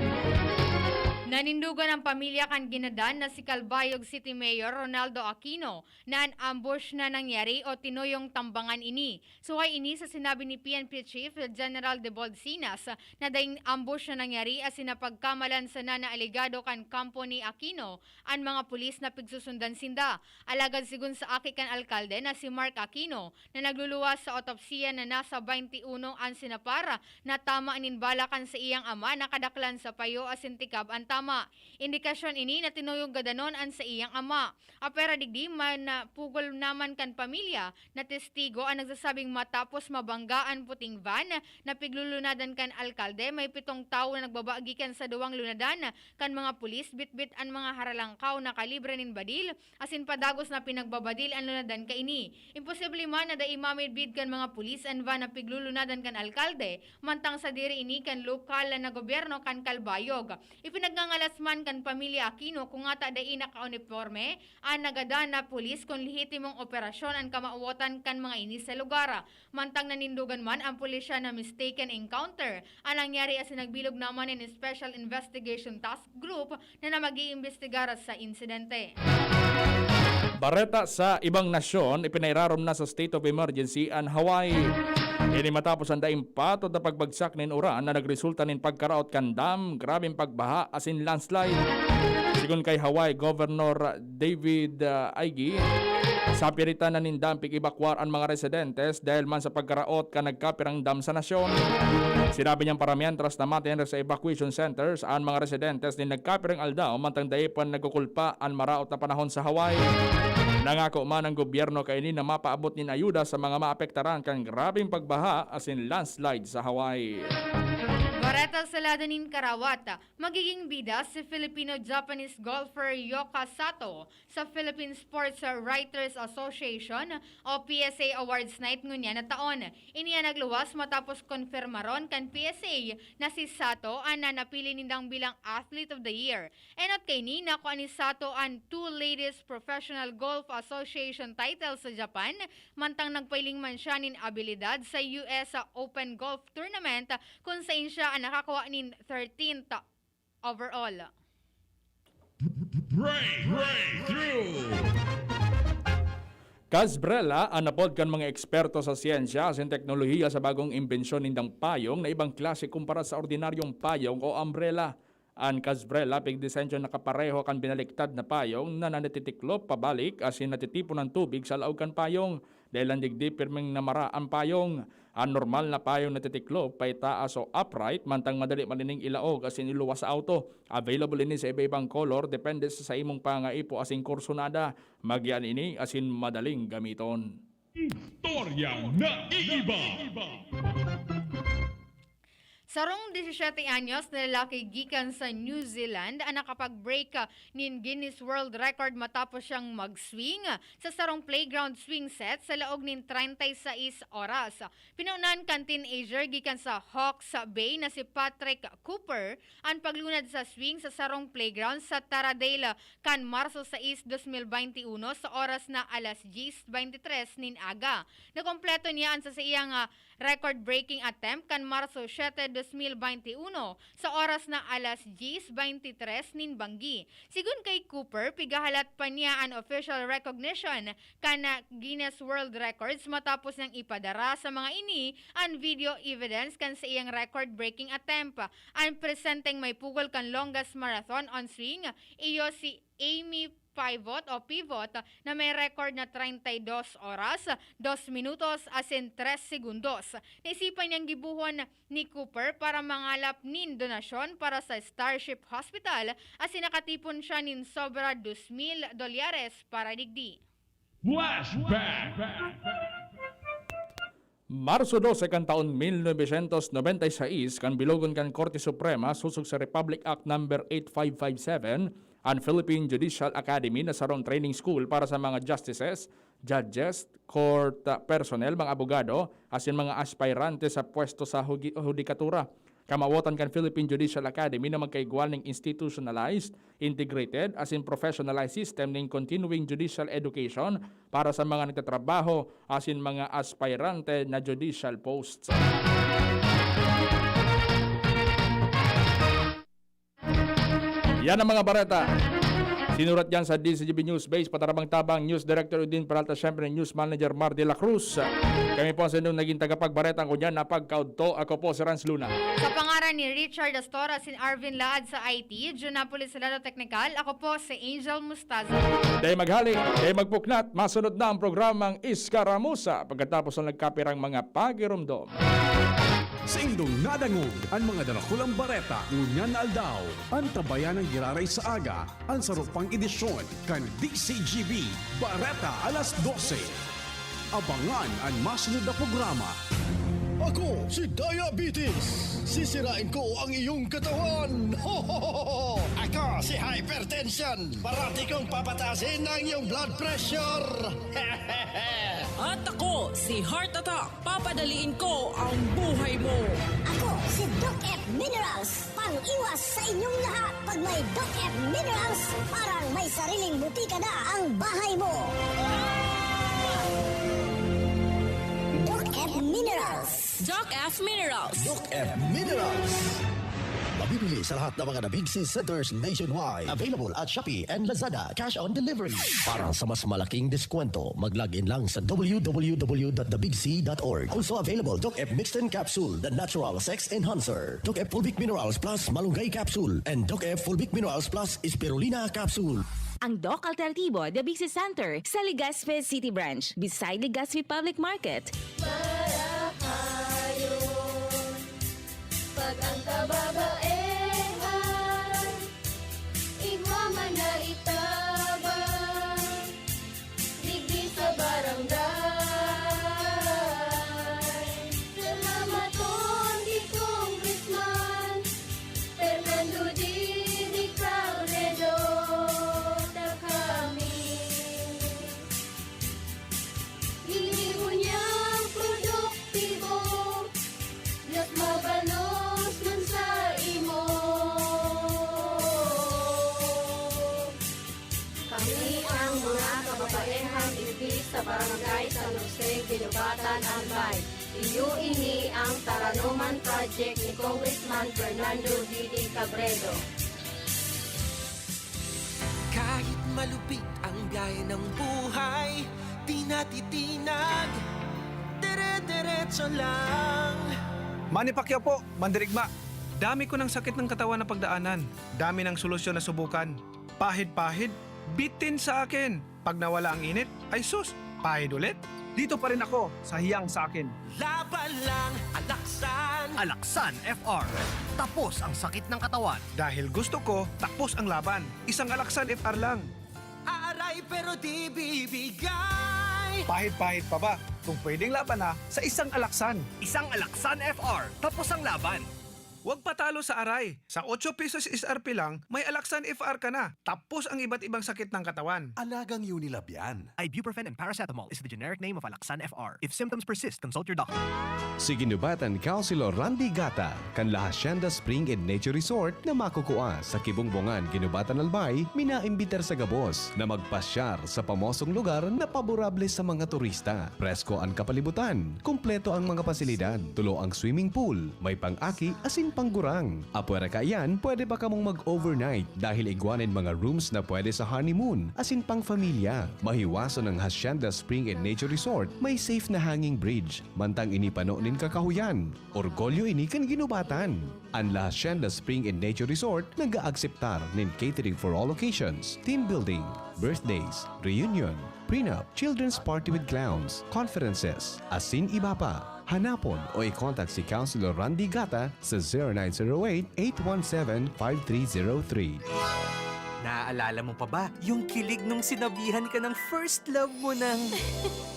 Nanindugan ang pamilya kan ginadan na si Calbayog City Mayor Ronaldo Aquino na an ambush na nangyari o tinuyong tambangan ini. Suhay ini sa sinabi ni P N P Chief General Debold Sinas na daing ambush na nangyari asin napagkamalan sana na alegado kan kampo ni Aquino an mga pulis na pigsusundan sinda. Alagad sigon sa aki kan alkalde na si Mark Aquino na nagluluwas sa otopsiya na nasa twenty-one an sinapar na tama nin bala kan sa iyang ama na kadaklan sa payo asin tikab an tama. Indikasyon ini na tinuyong gadanon an sa iyang ama. Apwera digdi man na pugol naman kan pamilya na testigo an nagsasabing matapos mabangga an puting van na piglulunadan kan alkalde, may pitong tawo na nagbaba gikan sa duwang lunadan kan mga pulis, bitbit an mga haralangkaw na kalibre nin badil, asin padagos na pinagbabadil an lunadan kaini. Imposible man na dai mamidbid kan mga pulis an van na piglulunadan kan alkalde, mantang sadiri ini kan lokal na gobyerno kan Calbayog. Ipinagngangalas man kan pamilya Aquino kung ata dai nakauniporme an nagadan na pulis kun lehitimong operasyon an kamawotan kan mga ini sa lugar. Mantang nanindogan man an pulisya na mistaken encounter an nangyari asin nagbilog naman nin Special Investigation Task Group na na mag-iimbestigar sa insidente. Bareta sa ibang nasyon, ipinairarom na sa state of emergency an Hawaii. Ini matapos an daing patod na pagbagsak nin uran na nagresulta nin pagkaraot kan dam, grabeng pagbaha asin landslide. Sigon kay Hawaii Governor David uh, Aigi, sapiritan na nin dam pig-ebakwar an mga residentes dahil man sa pagkaraot kan nagkapirang dam sa nasyon. Sinabi niyang paramientras na matin sa evacuation centers an mga residentes nin nagkapirang aldaw, mantang dai pa nagkukulpa an maraot na panahon sa Hawaii. Nangako man ang gobyerno kaini na mapaabot nin ayuda sa mga maapektaran kan grabeng pagbaha asin landslide sa Hawaii. Bareta sa lado nin karawat, magiging bida si Filipino-Japanese golfer Yoka Sato sa Philippine Sports Writers Association o P S A Awards Night ngunyan na taon. Ini an nagluwas matapos konfirmaron kan P S A na si Sato an napili nindang bilang Athlete of the Year. Enot kaini, nakua ni Sato an two Ladies Professional Golf Association title sa Japan, mantang nagpailing man siya nin abilidad sa U S Open Golf Tournament, kun sain siya an nakakua nin thirteenth overall. Break, breakthrough. Casbrella an napod kan mga eksperto sa siyensya asin teknolohiya sa bagong imbensyon nindang payong na ibang klase kumpara sa ordinaryong payong o umbrella. An Casbrella pigdisenyo na kapareho kan binaliktad na payong na nanatitiklop pabalik asin natitipon an tubig sa laog kan payong. Dai lang digdi pirming namara an payong. An normal na payong natitiklop paitaas o upright, mantang madali man ining ilaog asin iluwas sa auto. Available ini sa iba-ibang kolor, depende sa, sa imong pangaipo asin kursunada. Magian ini asin madaling gamiton. Istoryang naiiba. Sarong disisiyete anyos na lalaki gikan sa New Zealand an nakapag-break, ah, nin Guinness World Record matapos siyang mag-swing sa sarong playground swing set sa laog nin treinta y seis oras. Pinaunan kan teenager gikan sa Hawke's Bay na si Patrick Cooper an paglunad sa swing sa sarong playground sa Taradale kan Marso sais, dos mil baynte uno, sa oras na alas diyes baynte tres nin aga. Nakompleto niya an sa saiyang, ah, record-breaking attempt kan Marso siyete, dos mil baynte uno, sa oras na alas dyes baynte tres nin banggi. Sigon kay Cooper, pigahalat pa niya an official recognition kan Guinness World Records matapos niyang ipadara sa mga ini an video evidence kan saiyang record-breaking attempt. An presenteng may pugol kan longest marathon on swing, iyo si Amy Pivot o Pivot na may record na treinta y dos oras, dos minutos asin tres segundos. Naisipan niyang gibohon ni Cooper para mangalap nin donasyon para sa Starship Hospital asin nakatipon siya nin sobra dos mil dolyares para digdi. Flashback! Marso dose kan taon mil novecientos nobenta y seis, kan bilogon kan Korte Suprema sosog sa Republic Act Number eight five five seven, an Philippine Judicial Academy na sarong training school para sa mga justices, judges, court, ah, personnel, mga abogado, asin mga aspirante sa pwesto sa hugi-, hudikatura. Kamawotan kan Philippine Judicial Academy na magkaigwal ning institutionalized, integrated, asin professionalized system ning continuing judicial education para sa mga nagtatrabaho asin mga aspirante na judicial posts. Yan ang mga bareta. Sinurat yan sa D C G B News Base, patarabang-tabang, News Director Udin Peralta, syempre, News Manager Mar de la Cruz. Kami po ang sa inyong naging tagapagbareta ngunyan na pagkaudto. Ako po si Rans Luna. Sa pangaran ni Richard Astor asin Arvin Laad sa I T, Junapolis sa Lado Teknikal, ako po si Angel Mustaza. Dai maghali, dai magpuknat, masunod na ang programang Iskaramusa pagkatapos ng nagkapirang mga pagirumdom. Saindong nadangog an mga darakulang bareta ngunyan na aldaw. Antabayan an giraray sa aga, an saro pang edisyon kan D C G B Bareta alas dose. Abangan an masunod na programa. Ako si Diabetes. Sisirain ko ang iyong katawan. Ako si Hypertension. Parati kong papataasin ang iyong blood pressure. At ako si Heart Attack. Papadaliin ko ang buhay mo. Ako si Doc F Minerals. Pang-iwas sa inyong lahat pag may Doc F Minerals, parang may sariling butika na ang bahay mo. Doc F Minerals. Doc F Minerals. Doc F Minerals. Mabibili sa lahat ng mga Nabigsi Centers nationwide. Available at Shopee and Lazada. Cash on delivery. Para sa mas malaking deskwento, mag-log in lang sa w w w dot the big c dot org. Also available, Doc F Mixten Capsule, the natural sex enhancer. Doc F Fulvic Minerals Plus Malunggay Capsule, and Doc F Fulvic Minerals Plus Spirulina Capsule. Ang Doc Alternatibo, the Big C Center, sa Legazpi City Branch, beside Legazpi Public Market. Marahayon, pag ang kababaehan, igwa man na itabang, digdi sa barangay. Salamaton ki Congressman Fernando Didi Cabredo, ta kami. Ini ngunyan produktibo, mas mabalos man sa imo. Kami ang mga kababaehang digdi sa Barangay San Jose, Guinobatan, Albay. Iyo ini ang Taranoman Project ni Congressman Fernando Didi Cabredo. Kahit malupit ang biyahe ng buhay, di natitinag, dire-diretso lang. Manny Pacquiao po, mandirigma. Dami ko ng sakit ng katawan na pagdaanan. Dami ng solusyon na subukan. Pahid-pahid, bitin sa akin. Pag nawala ang init, ay sus, pahid ulit. Dito pa rin ako sa hiyang sa akin. Laban lang, Alaksan. Alaksan F R. Tapos ang sakit ng katawan. Dahil gusto ko, tapos ang laban. Isang Alaksan F R lang. Aaray pero di bibigay. Pahid-pahid pa ba? Kung pwedeng laban na sa isang Alaksan. Isang Alaksan F R. Tapos ang laban. Huwag patalo sa aray. Sa otso pesos S R P lang, may Alaxan F R ka na. Tapos ang iba't ibang sakit ng katawan. Alagang Unilab yan. Ibuprofen and paracetamol is the generic name of Alaxan F R. If symptoms persist, consult your doctor. Si Ginubatan Councilor Randy Gata, kan La Hacienda Spring and Nature Resort na makukua sa Kibungbungan, Ginubatan, Albay, minaimbitar sa gabos na magpasyar sa pamosong lugar na paborable sa mga turista. Presko an kapalibutan, kompleto ang mga pasilidad, tulo ang swimming pool, may pang-aki asin panggurang. Apwera kaiyan, pwede pa kamong mag-overnight dahil igwa nin mga rooms na pwede sa honeymoon asin pang-familia. Mahiwason ang Hacienda Spring and Nature Resort, may safe na hanging bridge, mantang ini pano nin kakahuyan. Orgulyo ini kan Ginubatan. An La Hacienda Spring and Nature Resort nag-aakseptar nin catering for all occasions, team building, birthdays, reunion, prenup, children's party with clowns, conferences, asin iba pa. Hanapon o i-contact si Councilor Randy Gata sa zero nine zero eight, eight one seven, five three zero three. Naaalala mo pa ba yung kilig nung sinabihan ka ng first love mo ng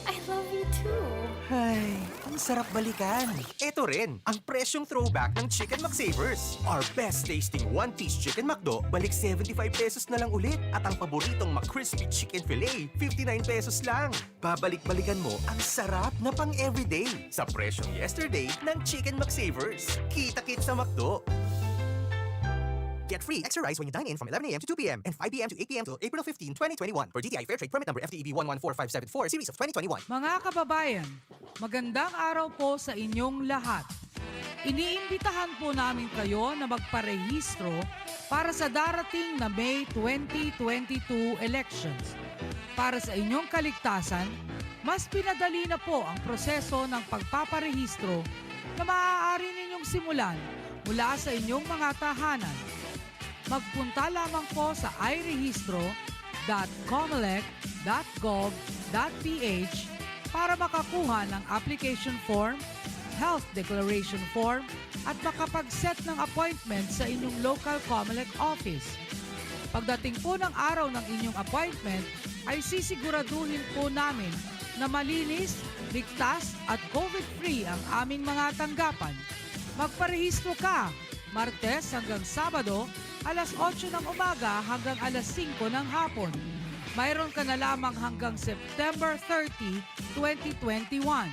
I love you too. Ay, ang sarap balikan. Eto rin, ang presyong throwback ng Chicken McSavers. Our best tasting one-piece Chicken McDo, balik seventy-five pesos na lang ulit. At ang paboritong McCrispy Chicken Fillet, fifty-nine pesos lang. Babalik-balikan mo ang sarap na pang-everyday sa presyong yesterday ng Chicken McSavers. Kita-kits sa McDo! Get free extra rice when you dine in from eleven a.m. to two p.m. and five p.m. to eight p.m. till April fifteen, twenty twenty-one. Per D T I Fair Trade Permit Number F T E B one one four five seven four, Series of twenty twenty-one. Mga kababayan, magandang araw po sa inyong lahat. Iniimbitahan po namin kayo na magparehistro para sa darating na May twenty twenty-two elections. Para sa inyong kaligtasan, mas pinadali na po ang proseso ng pagpaparehistro na maaari ninyong simulan mula sa inyong mga tahanan. Magpunta lamang po sa irehistro dot comelec dot gov dot ph para makakuha ng application form, health declaration form, at makapag-set ng appointment sa inyong local Comelec office. Pagdating po ng araw ng inyong appointment, ay sisiguraduhin po namin na malinis, ligtas at covid-free ang aming mga tanggapan. Magparehistro ka! Martes hanggang Sabado, alas otso ng umaga hanggang alas singko ng hapon. Mayroon ka na lamang hanggang September thirty, twenty twenty-one.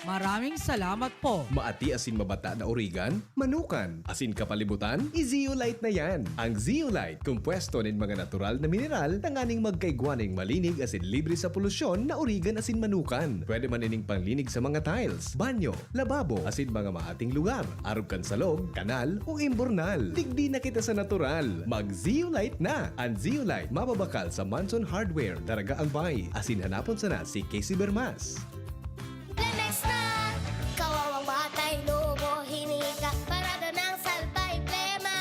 Maraming salamat po. Maati asin mabata na origan, manukan, asin kapalibutan, i-zeolite na yan. Ang zeolite, kompuesto nin mga natural na mineral tanganing magkaigwa nin malinig asin libre sa polusyon na origan asin manukan. Pwede man ining panglinig sa mga tiles, banyo, lababo, asin mga maating lugar, arog kan salog, kanal, o imbornal. Digdi na kita sa natural. Mag-zeolite na! Ang zeolite mababakal sa Manson Hardware, Daraga, Albay. Asin hanapon sana si Casey Bermas. Lemex na! Kawawang batay, lobo, hinika, parada ng salbay, plema.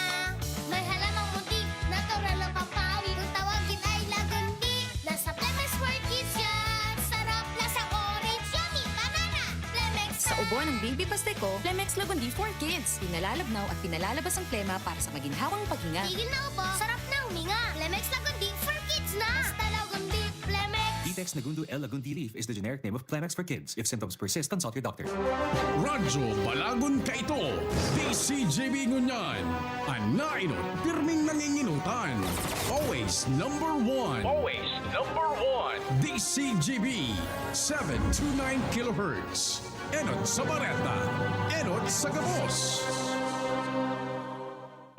May halamang munti, natural ng pampawi. Kung tawagin ay lagundi, nasa Lemex for Kids yan. Sarap, lasang orange, yummy, banana. Lemex Sa ubo ng Baby Pasteco, Lemex Lagundi for Kids. Pinalalabnaw at pinalalabas ang plema para sa maginhawang paghinga. Tigil na ubo, sarap na huminga. Lemex Lagundi for Kids na. Basta Lagundi, Lemex. Detex Nagundu L Lagundi leaf is the generic name of Plemex for kids. If symptoms persist, consult your doctor. Radyo Balagon Kaito, D C G B ngunyan. An nainot, pirming nanginginutan. Always number one. Always number one. D C G B, seven two nine kilohertz. Enot sa bareta, enot sa gabos.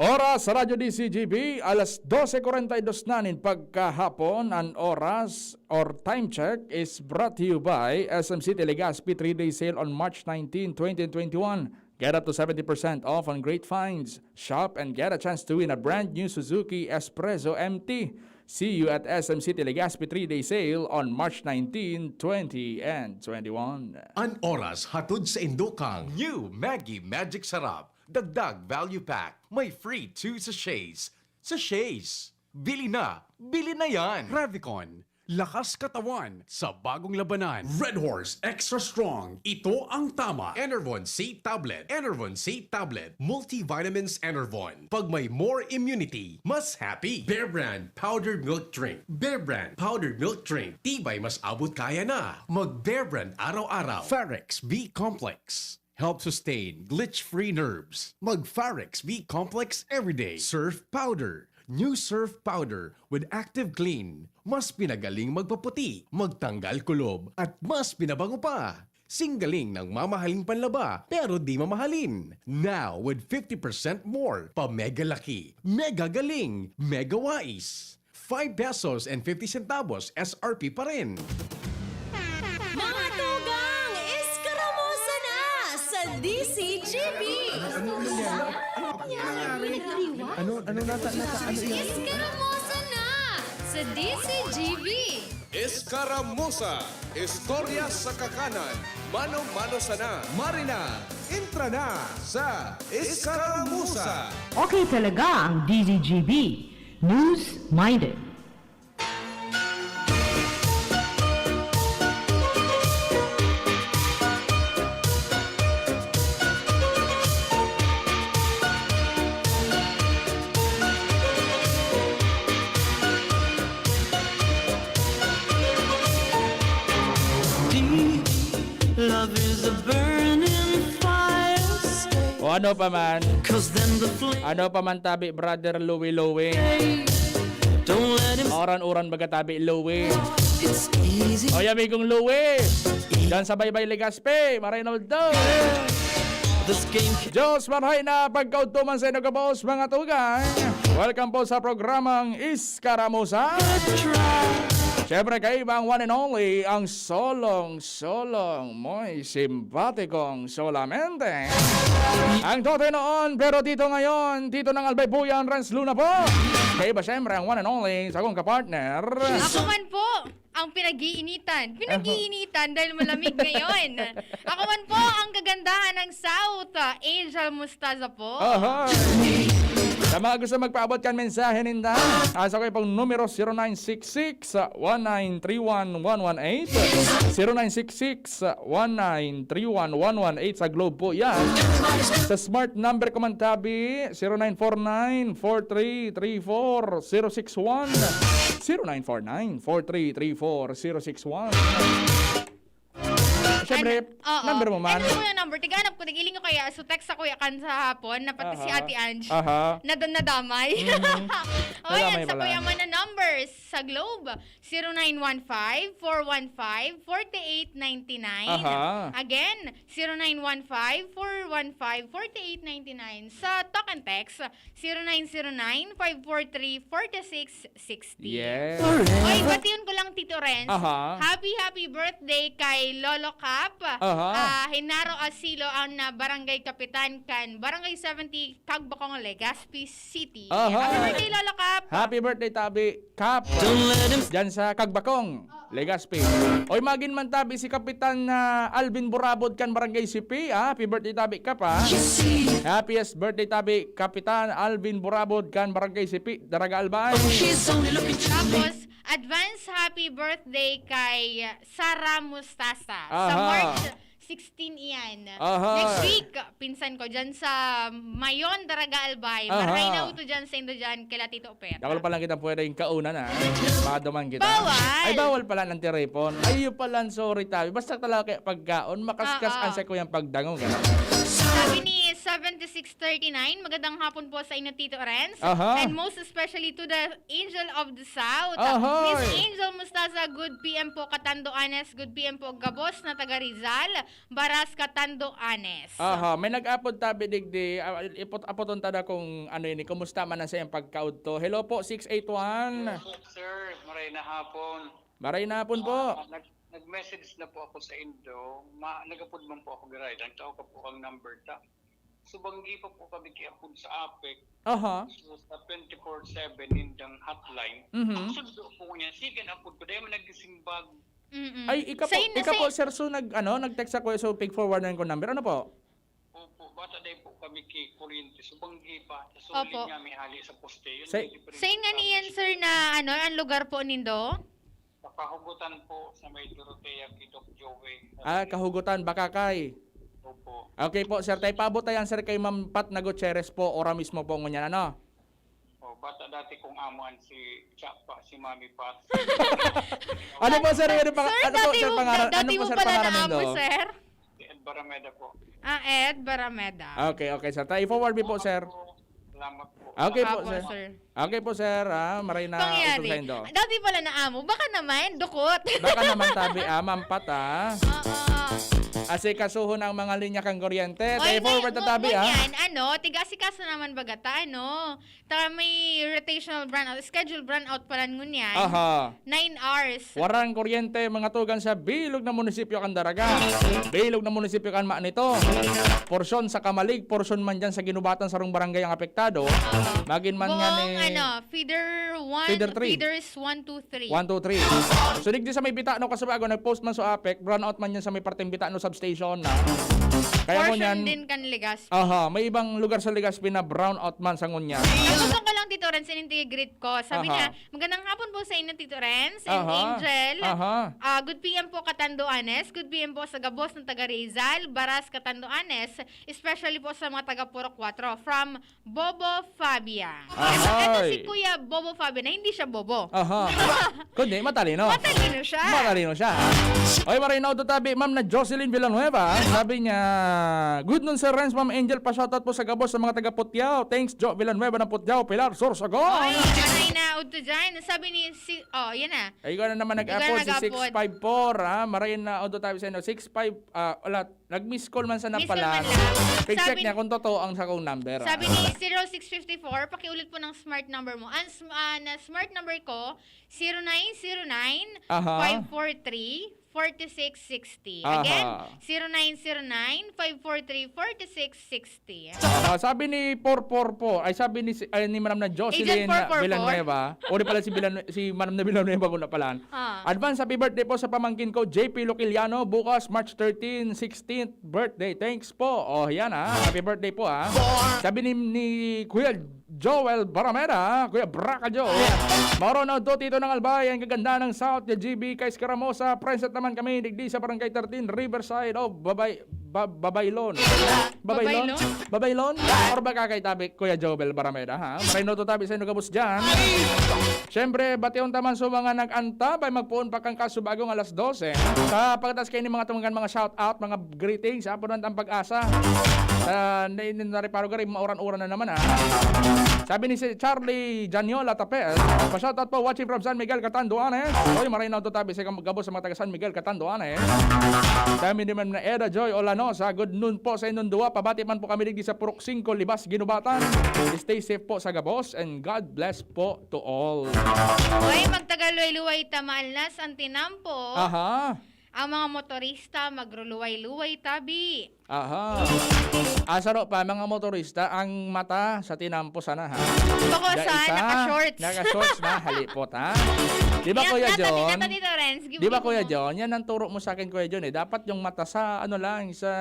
Oras sa Radyo D C G B, alas dose cuarenta y dos na nin pagkahapon. An oras or time check is brought to you by S M City Legazpi three-day sale on March nineteen, twenty twenty-one. Get up to seventy percent off on great finds. Shop and get a chance to win a brand new Suzuki Espresso M T. See you at S M City Legazpi three-day sale on March nineteen, twenty, and twenty-one. An oras hatod sa indokang New Maggi Magic Sarap. Dagdag value pack. May free two sachets. Sachets! Bili na! Bili na yan! Revicon. Lakas katawan sa bagong labanan. Red Horse Extra Strong. Ito ang tama. Enervon C Tablet. Enervon C Tablet. Multivitamins Enervon. Pag may more immunity, mas happy. Bear Brand Powdered Milk Drink. Bear Brand Powdered Milk Drink. Tibay mas abot kaya na. Mag Bear Brand araw-araw. Farex B Complex. Help sustain glitch-free nerves. Mag Farex V Complex everyday. Surf Powder. New Surf Powder with Active Clean. Mas pinagaling magpaputi, magtanggal kulob, at mas pinabango pa. Singgaling ng mamahaling panlaba, pero di mamahalin. Now with fifty percent more pa mega laki, mega galing, mega wais. Five pesos and fifty centavos S R P pa rin. Mga tugang, eskaramusa na sa D C G B! Ano, ano nangyari? Ano, ano nata-, nata-, ano yan? Eskaramusa na sa D C G B! Eskaramusa, istorya sa kakanan, mano-mano sana. Marina, entra na sa Eskaramusa. Okay talaga ang D Z G B. News-minded. Deep love is a burning fire. O ano pa man. 'Cause then the flame Ano pa man tabi, Brother Louie Louie. Don't let him Oran-oran baga tabi, Louie. It's easy. Oy, amigong Louie. Diyan sa Baybay, Legazpi, Maray na Udto. This game can Diyos marhay na pagkaudto man sa inyo gabos, mga tugang. Welcome po sa programang Eskaramusa. Try. Siyempre, kayo ba ang one and only, ang solong-solong mo'y simpatikong solamente? Ang Totoy noon, pero Tito ngayon, Tito ng Albay Buyan, Renz Luna po. Kayo ba, siyempre, ang one and only, sa kong kapartner? Ako man po, ang pinag-iinitan. Pinag-iinitan dahil malamig ngayon. Ako man po, ang kagandahan ng South, ah, Angel Mustaza po. Oho. Sa mga gusto magpaabot kan mensahe ninda, asa ko pong numero, zero nine six six, one nine three one, one one eight. Zero nine six six, one nine three one, one one eight. Sa Globe po yan. Sa smart number ko man tabi, zero nine four nine, four three three four, zero six one. Zero nine four nine, four three three four, zero six one. Siyempre, Ano? Oo. Number mo man. Ano po yung number? Tiganap ko, nag-iling ko kaya. So, text ako ya kan sa hapon, na pati si Aha. Ate Ange. Aha. Na doon nadamay. Mhm. O, Nadamay yan, sa pala. Kuya Man na numbers sa Globe, zero nine one five, four one five, forty-eight ninety-nine. Aha. Again, zero nine one five, four one five, forty-eight ninety-nine. Sa talk and text, zero nine zero nine, five four three, forty-six sixty. Yes. Oy, bation ko lang, Tito Renz. Aha. Happy, happy birthday kay Lolo Cap. Aha. Ah, Genaro Asilo, ang na barangay kapitan kan Barangay seventy, Cagbacong, Legazpi City. Aha. Happy birthday, Lolo Cap. Happy birthday, Tabi Cap. Don't let him Diyan sa Cagbacong. Legazpi. Oy, magin man tabi si Kapitan, ah, Alvin Burabod kan Barangay Sipi, ah. Happy birthday tabi, Kap, ah. Happiest birthday tabi, Kapitan Alvin Burabod kan Barangay Sipi, Daraga Albay. Tapos, advance happy birthday kay Sara Mustasa sa Aha. March sixteen iyan. Aha. Next week, pinsan ko dyan sa Mayon, Daraga Albay. Aha. Maray na uto dyan sa indo dyan, kila Tito Pet. Dakul pa lang kitang pwedeng kaunan, ah. Maduman kita. Bawal! Ay, bawal pala ng tiripon. Ay, yun pala, sorry, tabi. Basta talaga kaya pagkaon, makaskas Oo. ang sa kuyang pagdangog, ah. Sabi ni seventy-six thirty-nine, "Magandang hapon po sa inyo, Tito Renz. Aha. And most especially to the Angel of the South. Aha. Miss Angel Mustaza, good P M po, Catanduanes. Good P M po, gabos na taga Rizal. Baras, Catanduanes." Aha, may nag-apod tabi digdi. Ah, ipot-, apoton ta na kung ano ini, kumusta man ang sa iyang pagkaudto. Hello po, six eight one. Hello po, sir. Maray na hapon. Maray na hapon po. Ah, nag-, nag-message na po ako sa indo. Ma-, nag-apod man po ako, garay. Ang tao ka po ang number ta. Subanggi pa po kami kiapod sa apek. Aha. So, sa twenty-four seven nindang hotline. Mhm. Ang sundo po niya, sige na po, dahil man nagsimbag. Mm-mm. Ay, ika po, Sa in-, ika sa po, sir, so nag, ano, nag-text ako, so pig-forward na yung number. Ano po? Opo, bata day po kami ki kuryente. So, banggi pa. So, Opo. Linya may hali sa poste. Yun Sa yung difference Sa ingan sa iyan, sir, na, ano, ang lugar po nindo? Sa Kahugutan po, sa may Dorotea, Kidok, Joey. Ah, Kahugutan, Bakakay. Opo. Okay po, sir. Tayo paabot tayo, sir, kay Ma'am Pat na Gutierrez po. Ora mismo po ngunyan, ano? Oh, bata dati kong amuan si Chapa, si Mami Pat. Ano po, sir? Ano pa, Sir, ano po, dati sir, mo, pangalan? Ano dati po, mo sir, pala pangalan na amo, nindo? Sir? Si Ed Barameda po. Ah, Ed Barameda. Okay, okay, sir. Ta, i-forward mi po, sir. Salamat po. Okay po, Apo, sir. Sir. Okay po, sir. Ah, maray na Pangyari. Usog saindo. Dati pala na amo. Baka naman, dukot. Baka naman tabi, ah, mampat, ah. Oo. Asikasuhon ang mga linya kang kuryente. Oy, Tayo forward na ngunyan, tabi, ah. Ngunyan, ano, tiga-asikaso naman baga ta, ano. Ta may rotational brownout, schedule brownout pala ngunyan. Aha. Nine hours. Warang kuryente, mga tugang sa bilog na munisipyo kan Daraga. Bilog na munisipyo kan Manito. Porsyon sa Camalig, porsyon man dyan sa Guinobatan, sarong barangay ang apektado. Aha. Magin man nga Buong, ni ano, feeder one, Feeder three. Feeders one, two, three. One, two, three. So, digdi sa may Bitano, Casubago, nag-post man sa apek, brownout man yan sa may parteng Bitano substation na. Kaya Portion ngunyan, din kan Legazpi. Aha, may ibang lugar sa Legazpi na brownout man sa ngunyan. Nagutom ko lang, Tito Renz, ining tigre-greet ko. Sabi Aha. niya, "Magandang hapon po sa inyo, Tito Renz and Aha. Angel. Aha. Ah, good P M po, Catanduanes. Good P M po sa gabos ng taga Rizal, Baras, Catanduanes, especially po sa mga taga Purok Cuatro. From Bobo Fabia." Ito, ito si Ahay. Kuya Bobo Fabia na hindi siya bobo. Aha. Kundi, matalino. Matalino siya. Matalino siya. Oy, maray na tabi, Ma'am na Jocelyn Villanueva. Sabi niya, "Good noon, Sir Renz, Ma'am Angel, pa-shoutout po sa gabos sa mga taga Putiao. Thanks, Jo Villanueva ng Putiao, Pilar, Sorsogon." Oy, maray na udto dyan. Sabi ni si, oh, yan na. Ay, ikaw na naman Ikaw nag-apod, na si nag-apod. Six five four, ha? Maray na udto tabi sa inyo. Six five, ah, wala. Nag-miss call man sana Miss call pala. man lang. Check Sabi niya kung totoo ang sakong number, ah. Sabi ni zero six fifty-four, "Pakiulit po ng smart number mo." Ang sm-, ah, na smart number ko, zero nine zero nine, Aha. five four three, forty-six sixty. Aha. Again, zero nine zero nine, five four three, forty-six sixty. Ah, sabi ni Por Por po, ay, sabi ni si, ay, ni Madam na Jocelyn Agent four four four. Villanueva, o di pala si Villan-, si Madam na Villanueva ko na pala. Ah. Advance happy birthday po sa pamangkin ko, J P Loquiliano, bukas March thirteen, sixteenth birthday. Thanks po. Oh, yan, ah. Happy birthday po, ah. Sabi ni, ni Kuya Joel Barameda, Kuya Braka Joe. Mauro na udto, Tito ng Albay, ang kaganda ng South, J B, kay Escaramosa. Present naman kami, digdi sa Barangay thirteen, Riverside of Babay, Ba-, Babaylon. Babaylon? Babaylon? Babaylon? Or baka kay tabi, Kuya Joel Barameda, ha? Maray na udto tabi sa inyo gabos dyan. Siyempre, bation ta man sa mga nag-antabay, magpoon pa kan Casubago alas dose. Sa pagkatapos kaini mga tunggan, mga shout out, mga greetings, ha? Punan ang pag-asa. Ah, na, na, nareparo ka rin, mauran-uran na naman, ha? Sabi ni si Charlie Janiola Tapes, "Pa-shout out po, watching from San Miguel, Catanduanes." Oy, maray na udto tabi sa gabos sa mga taga San Miguel, Catanduanes. Sabi ni Ma'am na Eda Joy Olanosa, "Good noon po sa inyong duwa. Pabati man po kami digdi sa Purok singko, Libas, Guinobatan. Stay safe po sa gabos and God bless po to all." Oy, magtagaluway-luway ta, malas ang tinampo. Aha. Ang mga motorista, magruluway-luway tabi. Aha. Asaro pa, mga motorista, ang mata sa tinampo sana, ha? Bako Dahil sa sa naka-shorts. Naka-shorts na, halipot, ha? Di ba, Kuya Nata-, John? Nata-, Tito Renz, Di ba, gibo Kuya mo. John? Yan ang turo mo sa akin, Kuya John, eh. Dapat yung mata sa, ano lang, sa,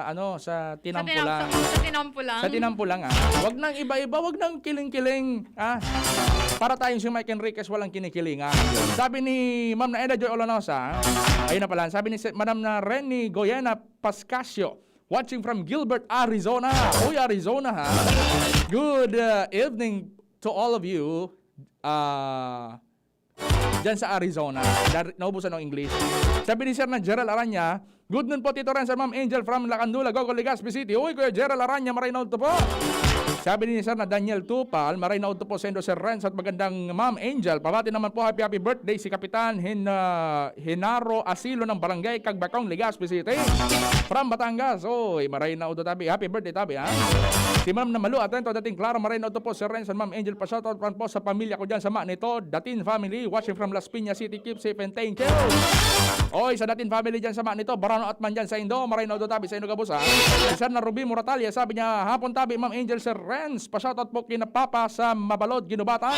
ano, sa Sa tinampo tinam-, lang. sa, sa tinampo lang. Sa tinampo lang, ah. Wag nang iba-iba, wag nang kiling-kiling, ah. Para tayong si Mike Enriquez, walang kinikilingan. Sabi ni Ma'am na Eda Joy Olanosa, ayun na pala, sabi ni si Madam na Renny Goyena Pascasio, watching from Gilbert, Arizona. Uy, Arizona, ha? Good, uh, evening to all of you. Ah, Diyan sa Arizona. Dar-, naubusan ng English. Sabi ni Sir na Gerald Aranya, "Good noon po, Tito Renz and Ma'am Angel from Lacandula, Gogo, Legazpi City." Uy, Kuya Gerald Aranya, maray na udto po. Sabi ni Sir na Daniel Tupal, "Maray na udto po saindo, Sir Renz, at magandang Ma'am Angel. Pabati naman po, happy, happy birthday si Kapitan Hin-, ah, Hinaro Asilo ng Barangay Cagbacong, Legazpi City. From Batangas." Uy, maray na udto tabi. Happy birthday tabi, ha? Si Ma'am na Malu, atento, dating klaro, maray na udto po, Sir Renz and Ma'am Angel, pa-shoutout man po sa pamilya ko dyan sa Manito, Datin family, watching from Las Piñas City, keep safe and thank you. Oy, sa Datin family dyan sa Manito, barano at man dyan sa Indo, maray na udto tabi sa Indo gabos, ha? Si Sir na Ruby Moratalia, sabi niya, "Hapon tabi, Ma'am Angel, Sir Renz, pa-shoutout po kina Papa sa Mabalod, Ginubatan.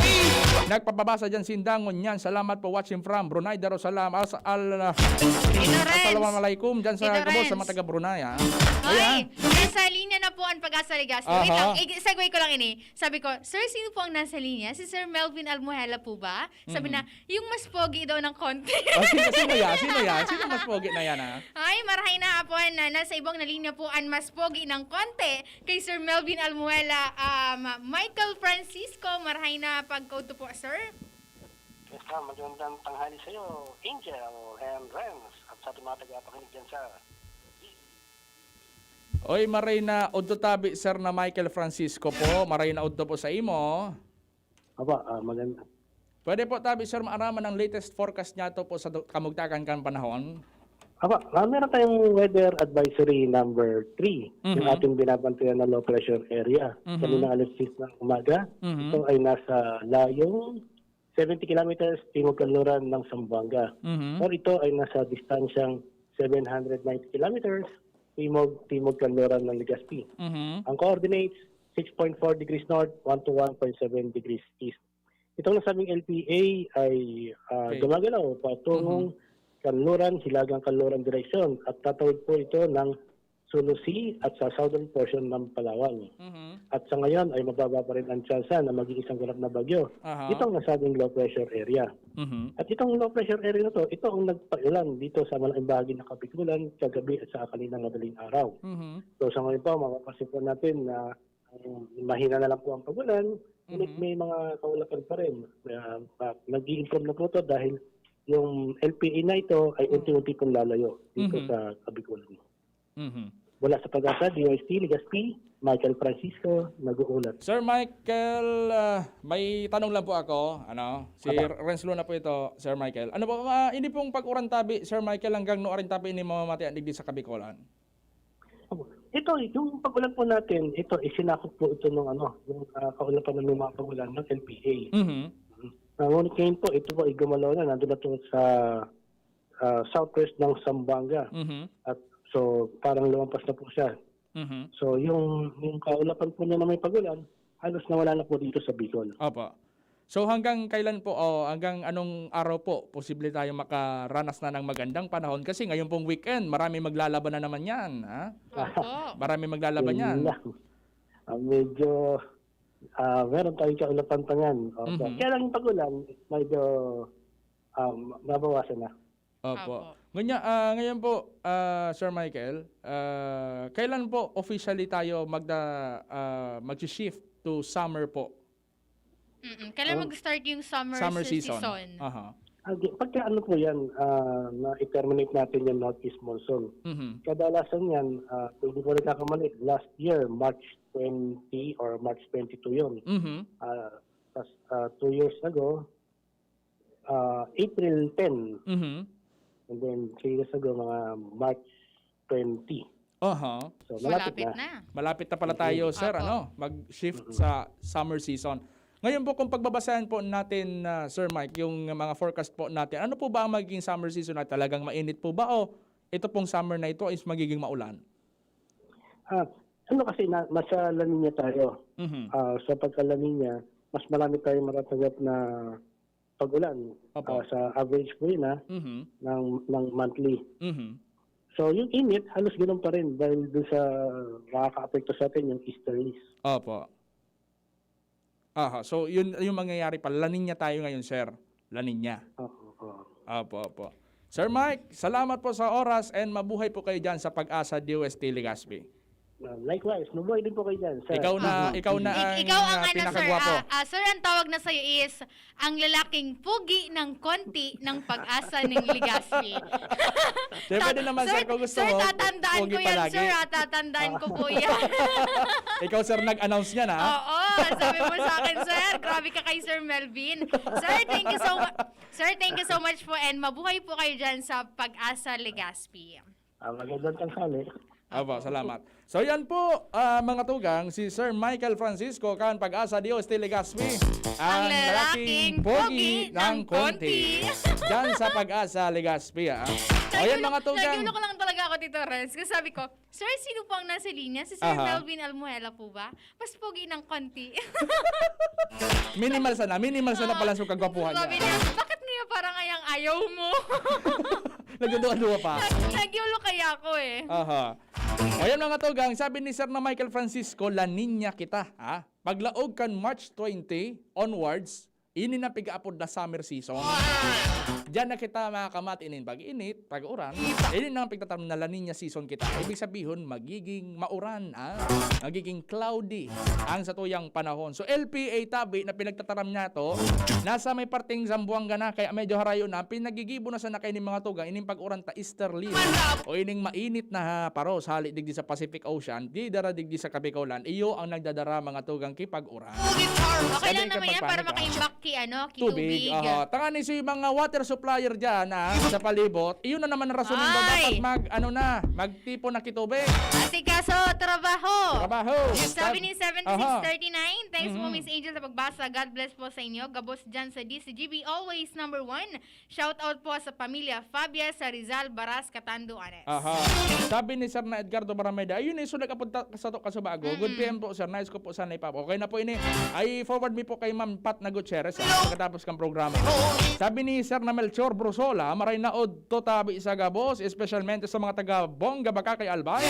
Nagpapabasa dyan sinda ngunyan. Salamat po, watching from Brunei Darussalam." As-, al-, Tito Renz. Assalamualaikum dyan sa Tito gabos, sa Renz. Mga taga Brunei, ha? Ay, Ayan. Nasa linya na po ang Pag-asa Legazpi. Wait Aha. lang, i-, segue ko lang ini. Sabi ko, "Sir, sino po ang nasa linya? Si Sir Melvin Almuhela po ba?" Sabi Mhm. na, "Yung mas pogi daw ng konti." Oh, sino, sino yan? Sino yan? Sino mas pogi na yan, ha? Ay, marahay na, Apo, na nasa ibang na linya po ang mas pogi ng konti kay Sir Melvin Almuhela, um, Michael Francisco, marahay na pagkauto po, sir. Yes, ma'am. Magandang tanghali sa'yo, Angel and Renz, at sa ating mga tagapakinig dyan sa Oy, maray na udto tabi, Sir na Michael Francisco po. Maray na udto po sa imo. Aba, ah, maganda. Pwede po tabi, Sir, maaraman ang latest forecast niyato po sa do-, kamugtakan kan panahon? Aba, ah, meron tayong weather advisory number three, yung Mhm. ating binabantayan na low pressure area. Mhm. Kanina alas sais ng umaga, Mhm. ito ay nasa layong seventy kilometers timog kanluran ng Zamboanga. Mhm. Or ito ay nasa distansyang seven hundred ninety kilometers timog, timog kanluran ng Legazpi. Mhm. Ang coordinates, six point four degrees north, one to one point seven degrees east. Itong nasabing L P A ay, ah, Okay. gumagalaw patungong Mhm. kanluran, hilagang kanluran direksyon at tatawid po ito ng Sulu Sea at sa southern portion ng Palawan. Mhm. At sa ngayon ay mababa pa rin ang tsansa na maging isang ganap na bagyo Aha. itong nasabing low pressure area. Mhm. At itong low pressure area na to, ito ang nagpaulan dito sa malaking bahagi ng Kabikulan kagabi at sa kaninang madaling araw. Mhm. So, sa ngayon po, mapapansin po natin na, um, mahina na lang po ang pagulan, ngunit Mhm. may mga kaulapan pa rin. Ah, ah, nag-i-improve na po 'to dahil yung L P A na ito ay Mhm. unti-unti pong lalayo dito Mhm. sa Kabikulan. Mhm. Mula sa PAGASA, D O S T, Legazpi, Michael Francisco, nag-uulat. Sir Michael, ah, may tanong lang po ako, ano, si Apa. Renz Luna po ito, Sir Michael. Ano po, ah, ini pong pag-uran tabi, Sir Michael, hanggang nuarin tabi ini mamamatian digdi sa Kabikolan? Ito, yung pag-ulan po natin, ito, isinakop po ito ng ano, yung, ah, kaulapan ng mga pag-ulan ng L P A. Mhm. Ah, ngunit ngayon po, ito po, igumalaw na, nandun na to sa, ah, southwest ng Zamboanga. Mhm. At so, parang lumampas na po siya. Mhm. So, yung, yung kaulapan po niya na may pag-ulan, halos nawala na po dito sa Bicol. Opo. So, hanggang kailan po, o hanggang anong araw po, posible tayong makaranas na ng magandang panahon? Kasi ngayon pong weekend, marami maglalaba na naman yan, ha? Opo. Marami maglalaba Yun niyan. lang. Ah, medyo, ah, meron tayong kaulapan pa niyan. Opo. Mhm. Kaya lang yung pag-ulan, medyo, um, nabawasan na. Opo. Opo. Ngunyan, ah, ngayon po, ah, Sir Michael, ah, kailan po officially tayo magda-, ah, magsi-shift to summer po? Mm-mm. Kailan Oh. mag-start yung summer Summer se-, season. season? Aha. Ah, di, pagka ano po yan, ah, na-terminate natin yung northeast monsoon. Mhm. Kadalasan yan, ah, kung di po nagkakamali, last year, March twenty or March twenty-two yun. Mhm. Ah, tas, ah, two years ago, ah, April ten. Mhm. And then, three years ago, mga March twenty. Aha. So, malapit Malapit na. na. Malapit na pala tayo, Mm. sir, Opo. ano, mag-shift Mm. sa summer season. Ngayon po, kung pagbabasahin po natin, ah, Sir Mike, yung mga forecast po natin, ano po ba ang magiging summer season? Ay talagang mainit po ba o ito pong summer na ito is magiging maulan? Ah, ano kasi, na, nasa La Nina tayo. Mhm. Ah, so, pagka La Nina, mas marami tayong matatanggap na pag-ulan. Opo. Ah, sa average po yun, ah, Mhm. ng, ng monthly. Mhm. So, yung init, halos ganun pa rin dahil dun sa makakaapekto sa atin yung easterlies. Opo. Aha, so yun yung mangyayari pa. La Nina tayo ngayon, sir. La Nina. Oo, oo. Opo, opo. Sir Mike, salamat po sa oras and mabuhay po kayo dyan sa PAGASA D O S T Legazpi. Ah, likewise, mabuhay din po kayo dyan, sir. Ikaw na, Ah. ikaw na Ik-, ang, ikaw ang ah, ano, sir, pinakagwapo. ah, ah, sir, ang tawag na sa'yo is ang lalaking pogi ng konti ng PAGASA ng Legazpi. Sir, pwede Tat-, naman, sir, sir, kung gusto sir, mo, tatandaan pogi ko yan, palagi. sir, ah, tatandaan ko po yan. Ikaw, sir, nag-announce niyan, ha? Oo, sabi mo sa akin, sir, grabe ka kay Sir Melvin. Sir, thank you so mu-, sir, thank you so much po and mabuhay po kayo dyan sa PAGASA Legazpi. Ah, magandang tanghali. Opo, salamat. So, yan po, ah, mga tugang, si Sir Michael Francisco kan PAGASA D O S T Legazpi. Ang Ang lalaking lalaking pogi pogi ng ng konti. konti. Diyan sa PAGASA Legazpi, ah. O, yan, Nagulo-, mga tugang. nagulo ko lang talaga ako, Tito Renz. Kasi sabi ko, "Sir, sino po ang nasa linya? Si Sir Aha. Melvin Almuela po ba?" Mas pogi ng konti. Minimal sana, minimal sana Oo. pala sa kagwapuhan Sabi niya. niya, "Bakit ngayon parang ayang ayaw mo?" Nagduduwa-duwa pa. Nag-, nagyulo kaya ako eh. Aha. O yan, mga tugang, sabi ni Sir na Michael Francisco, La Nina kita, ha? Paglaog kan March twenty onwards, Ini na pigaapod na summer season. Diyan na kita makakamati nin pag-init, pag-uran. Ini na ang pigtataram na La Niña season kita. Ibig sabihon, magiging mauran, ah. Magiging cloudy ang satuyang panahon. So, L P A tabi na pinagtataram niya to, nasa may parteng Zamboanga na, kaya medyo harayo na, pinagigibo na sana kayo nin mga tugang, ining pag-uran ta easterly. O ining mainit na, ha, paros, hali digdi sa Pacific Ocean, di dara digdi sa Kabikolan, iyo ang nagdadara mga tugang ki pag-uran. Okay lang naman yan para makaimbak ki, ano, ki tubig. Aha. Tanga ni si mga water supplier dyan, ah, sa palibot. Iyon na naman ang rason nila dapat mag, ano na, magtipon na ki tubig. Asikaso, trabaho. Trabaho. Sabi ni seven six thirty-nine, thanks po, Miss Angel, sa pagbasa. God bless po sa inyo. Gabos dyan sa D C G B, always number one. Shout out po sa pamilya Fabia sa Rizal, Baras, Catando, Anes. Aha. Sabi ni Sir na Edgardo Barameda, ayun, eh, so nagkapunta ka sa to, kasubago. Good P M po, sir. Nice ko po sana ipap-, okay na po ini. Ay, forward mi po kay Ma'am Pat na Gutierrez, ah, pagkatapos kang programa. Sabi ni Sir na Melchor Brusola, maray na odto tabi sa gabos, espesyalmente sa mga taga Bongga, Bacacay, Albay.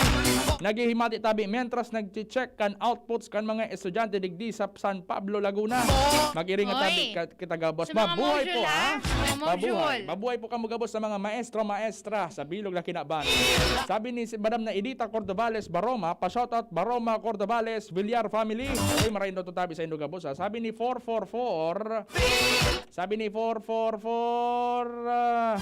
Naghihimati tabi, mentras nagche-check kan outputs kan mga estudyante digdi sa San Pablo, Laguna. Mag-iringa tabi ka-, kita gabos. Mabuhay po, ha? Mabuhay. Mabuhay po kamo gabos sa mga maestro, maestra sa bilog na kinaban. Sabi ni si Madam na Edita Cordovales Baroma, pa-shoutout Baroma Cordovales Villar family. Uy, maray na odto tabi sa indo gabos, ha? Sabi ni four four four, sabi ni four four four, ah,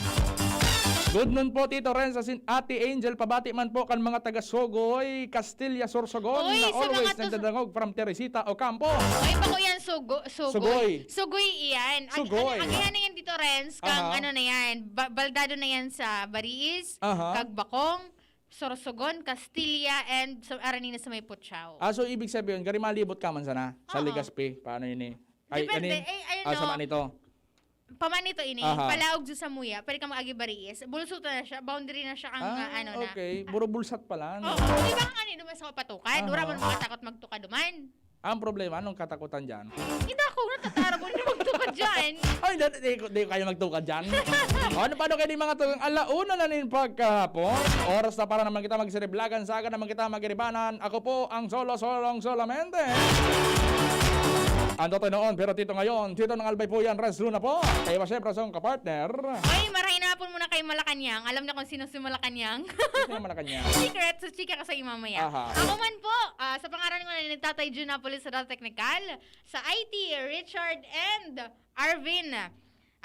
good noon po, Tito Renz, asin Ate Angel, pabati man po kan mga taga Sogoy, Castilla, Sorsogon, na always nagdadangog from Teresita, Ocampo. Ay, bako yan, Sogo-, Sogoy. Sogoy. Sogoy iyan. Ag-, Sogoy. Ag-, agihan na yan, Tito Renz, kang ano na yan, ba-, baldado na yan sa Bariis, Kagbakong, Sorsogon, Castilla, and sa, arani na sa may Puchao. Ah, so ibig sabihin, gari malibot ka man sana sa Legazpi. Paano yun eh? Ay, depende. Ano yun? Ay, ayun, ah, no. Sa Manito. Pamanito ini, palaog sa Samuya, pwede ka mag-agi Bariis. Bulsutan na siya, boundary na siya kang, ah, ano na. Okay. Buro bulsat pala, no? Oh, di ba nga kanino mas mapatukan? Dura mo nakatakot magtukad duman. Ang problema, anong katakutan dyan? Hindi ako, natatarabon yung magtukad dyan. Ay, di, di, di, di kayo magtukad dyan. O, ano, paano kayo di mga tugang? Alauna na nin pagkahapon. Oras na para naman kita magsiriblagan, saga naman kita magiribanan. Ako po ang solo-solong solamente. Ang Totoy noon, pero Tito ngayon, Tito ng Albay po yan, Renz Luna po. Kayo ba, syempre, sa akong kapartner? Ay, maray na po muna kay Malacanang. Alam na kung sino si Malacanang. Sino Malacanang? Secret, so chika ko sa iyo mamaya. Aha. Ako man po, ah, sa pangaran ko na ni Tatay Jun Napolis sa Data Technical, sa I T, Richard and Arvin.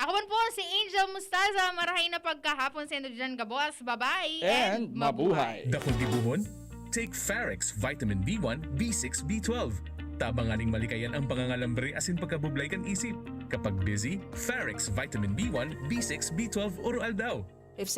Ako man po si Angel Mustaza, marahay na pagkahapon sa inyo dyan, gabos. Bye-bye and mabuhay. Dakul gibohon? Take Farex Vitamin B one, B six, B twelve. Tabang nganing malikayan ang pangangalambre asin pagkabublay kan isip. Kapag busy, Farex Vitamin B one, B six, B twelve oro-aldaw.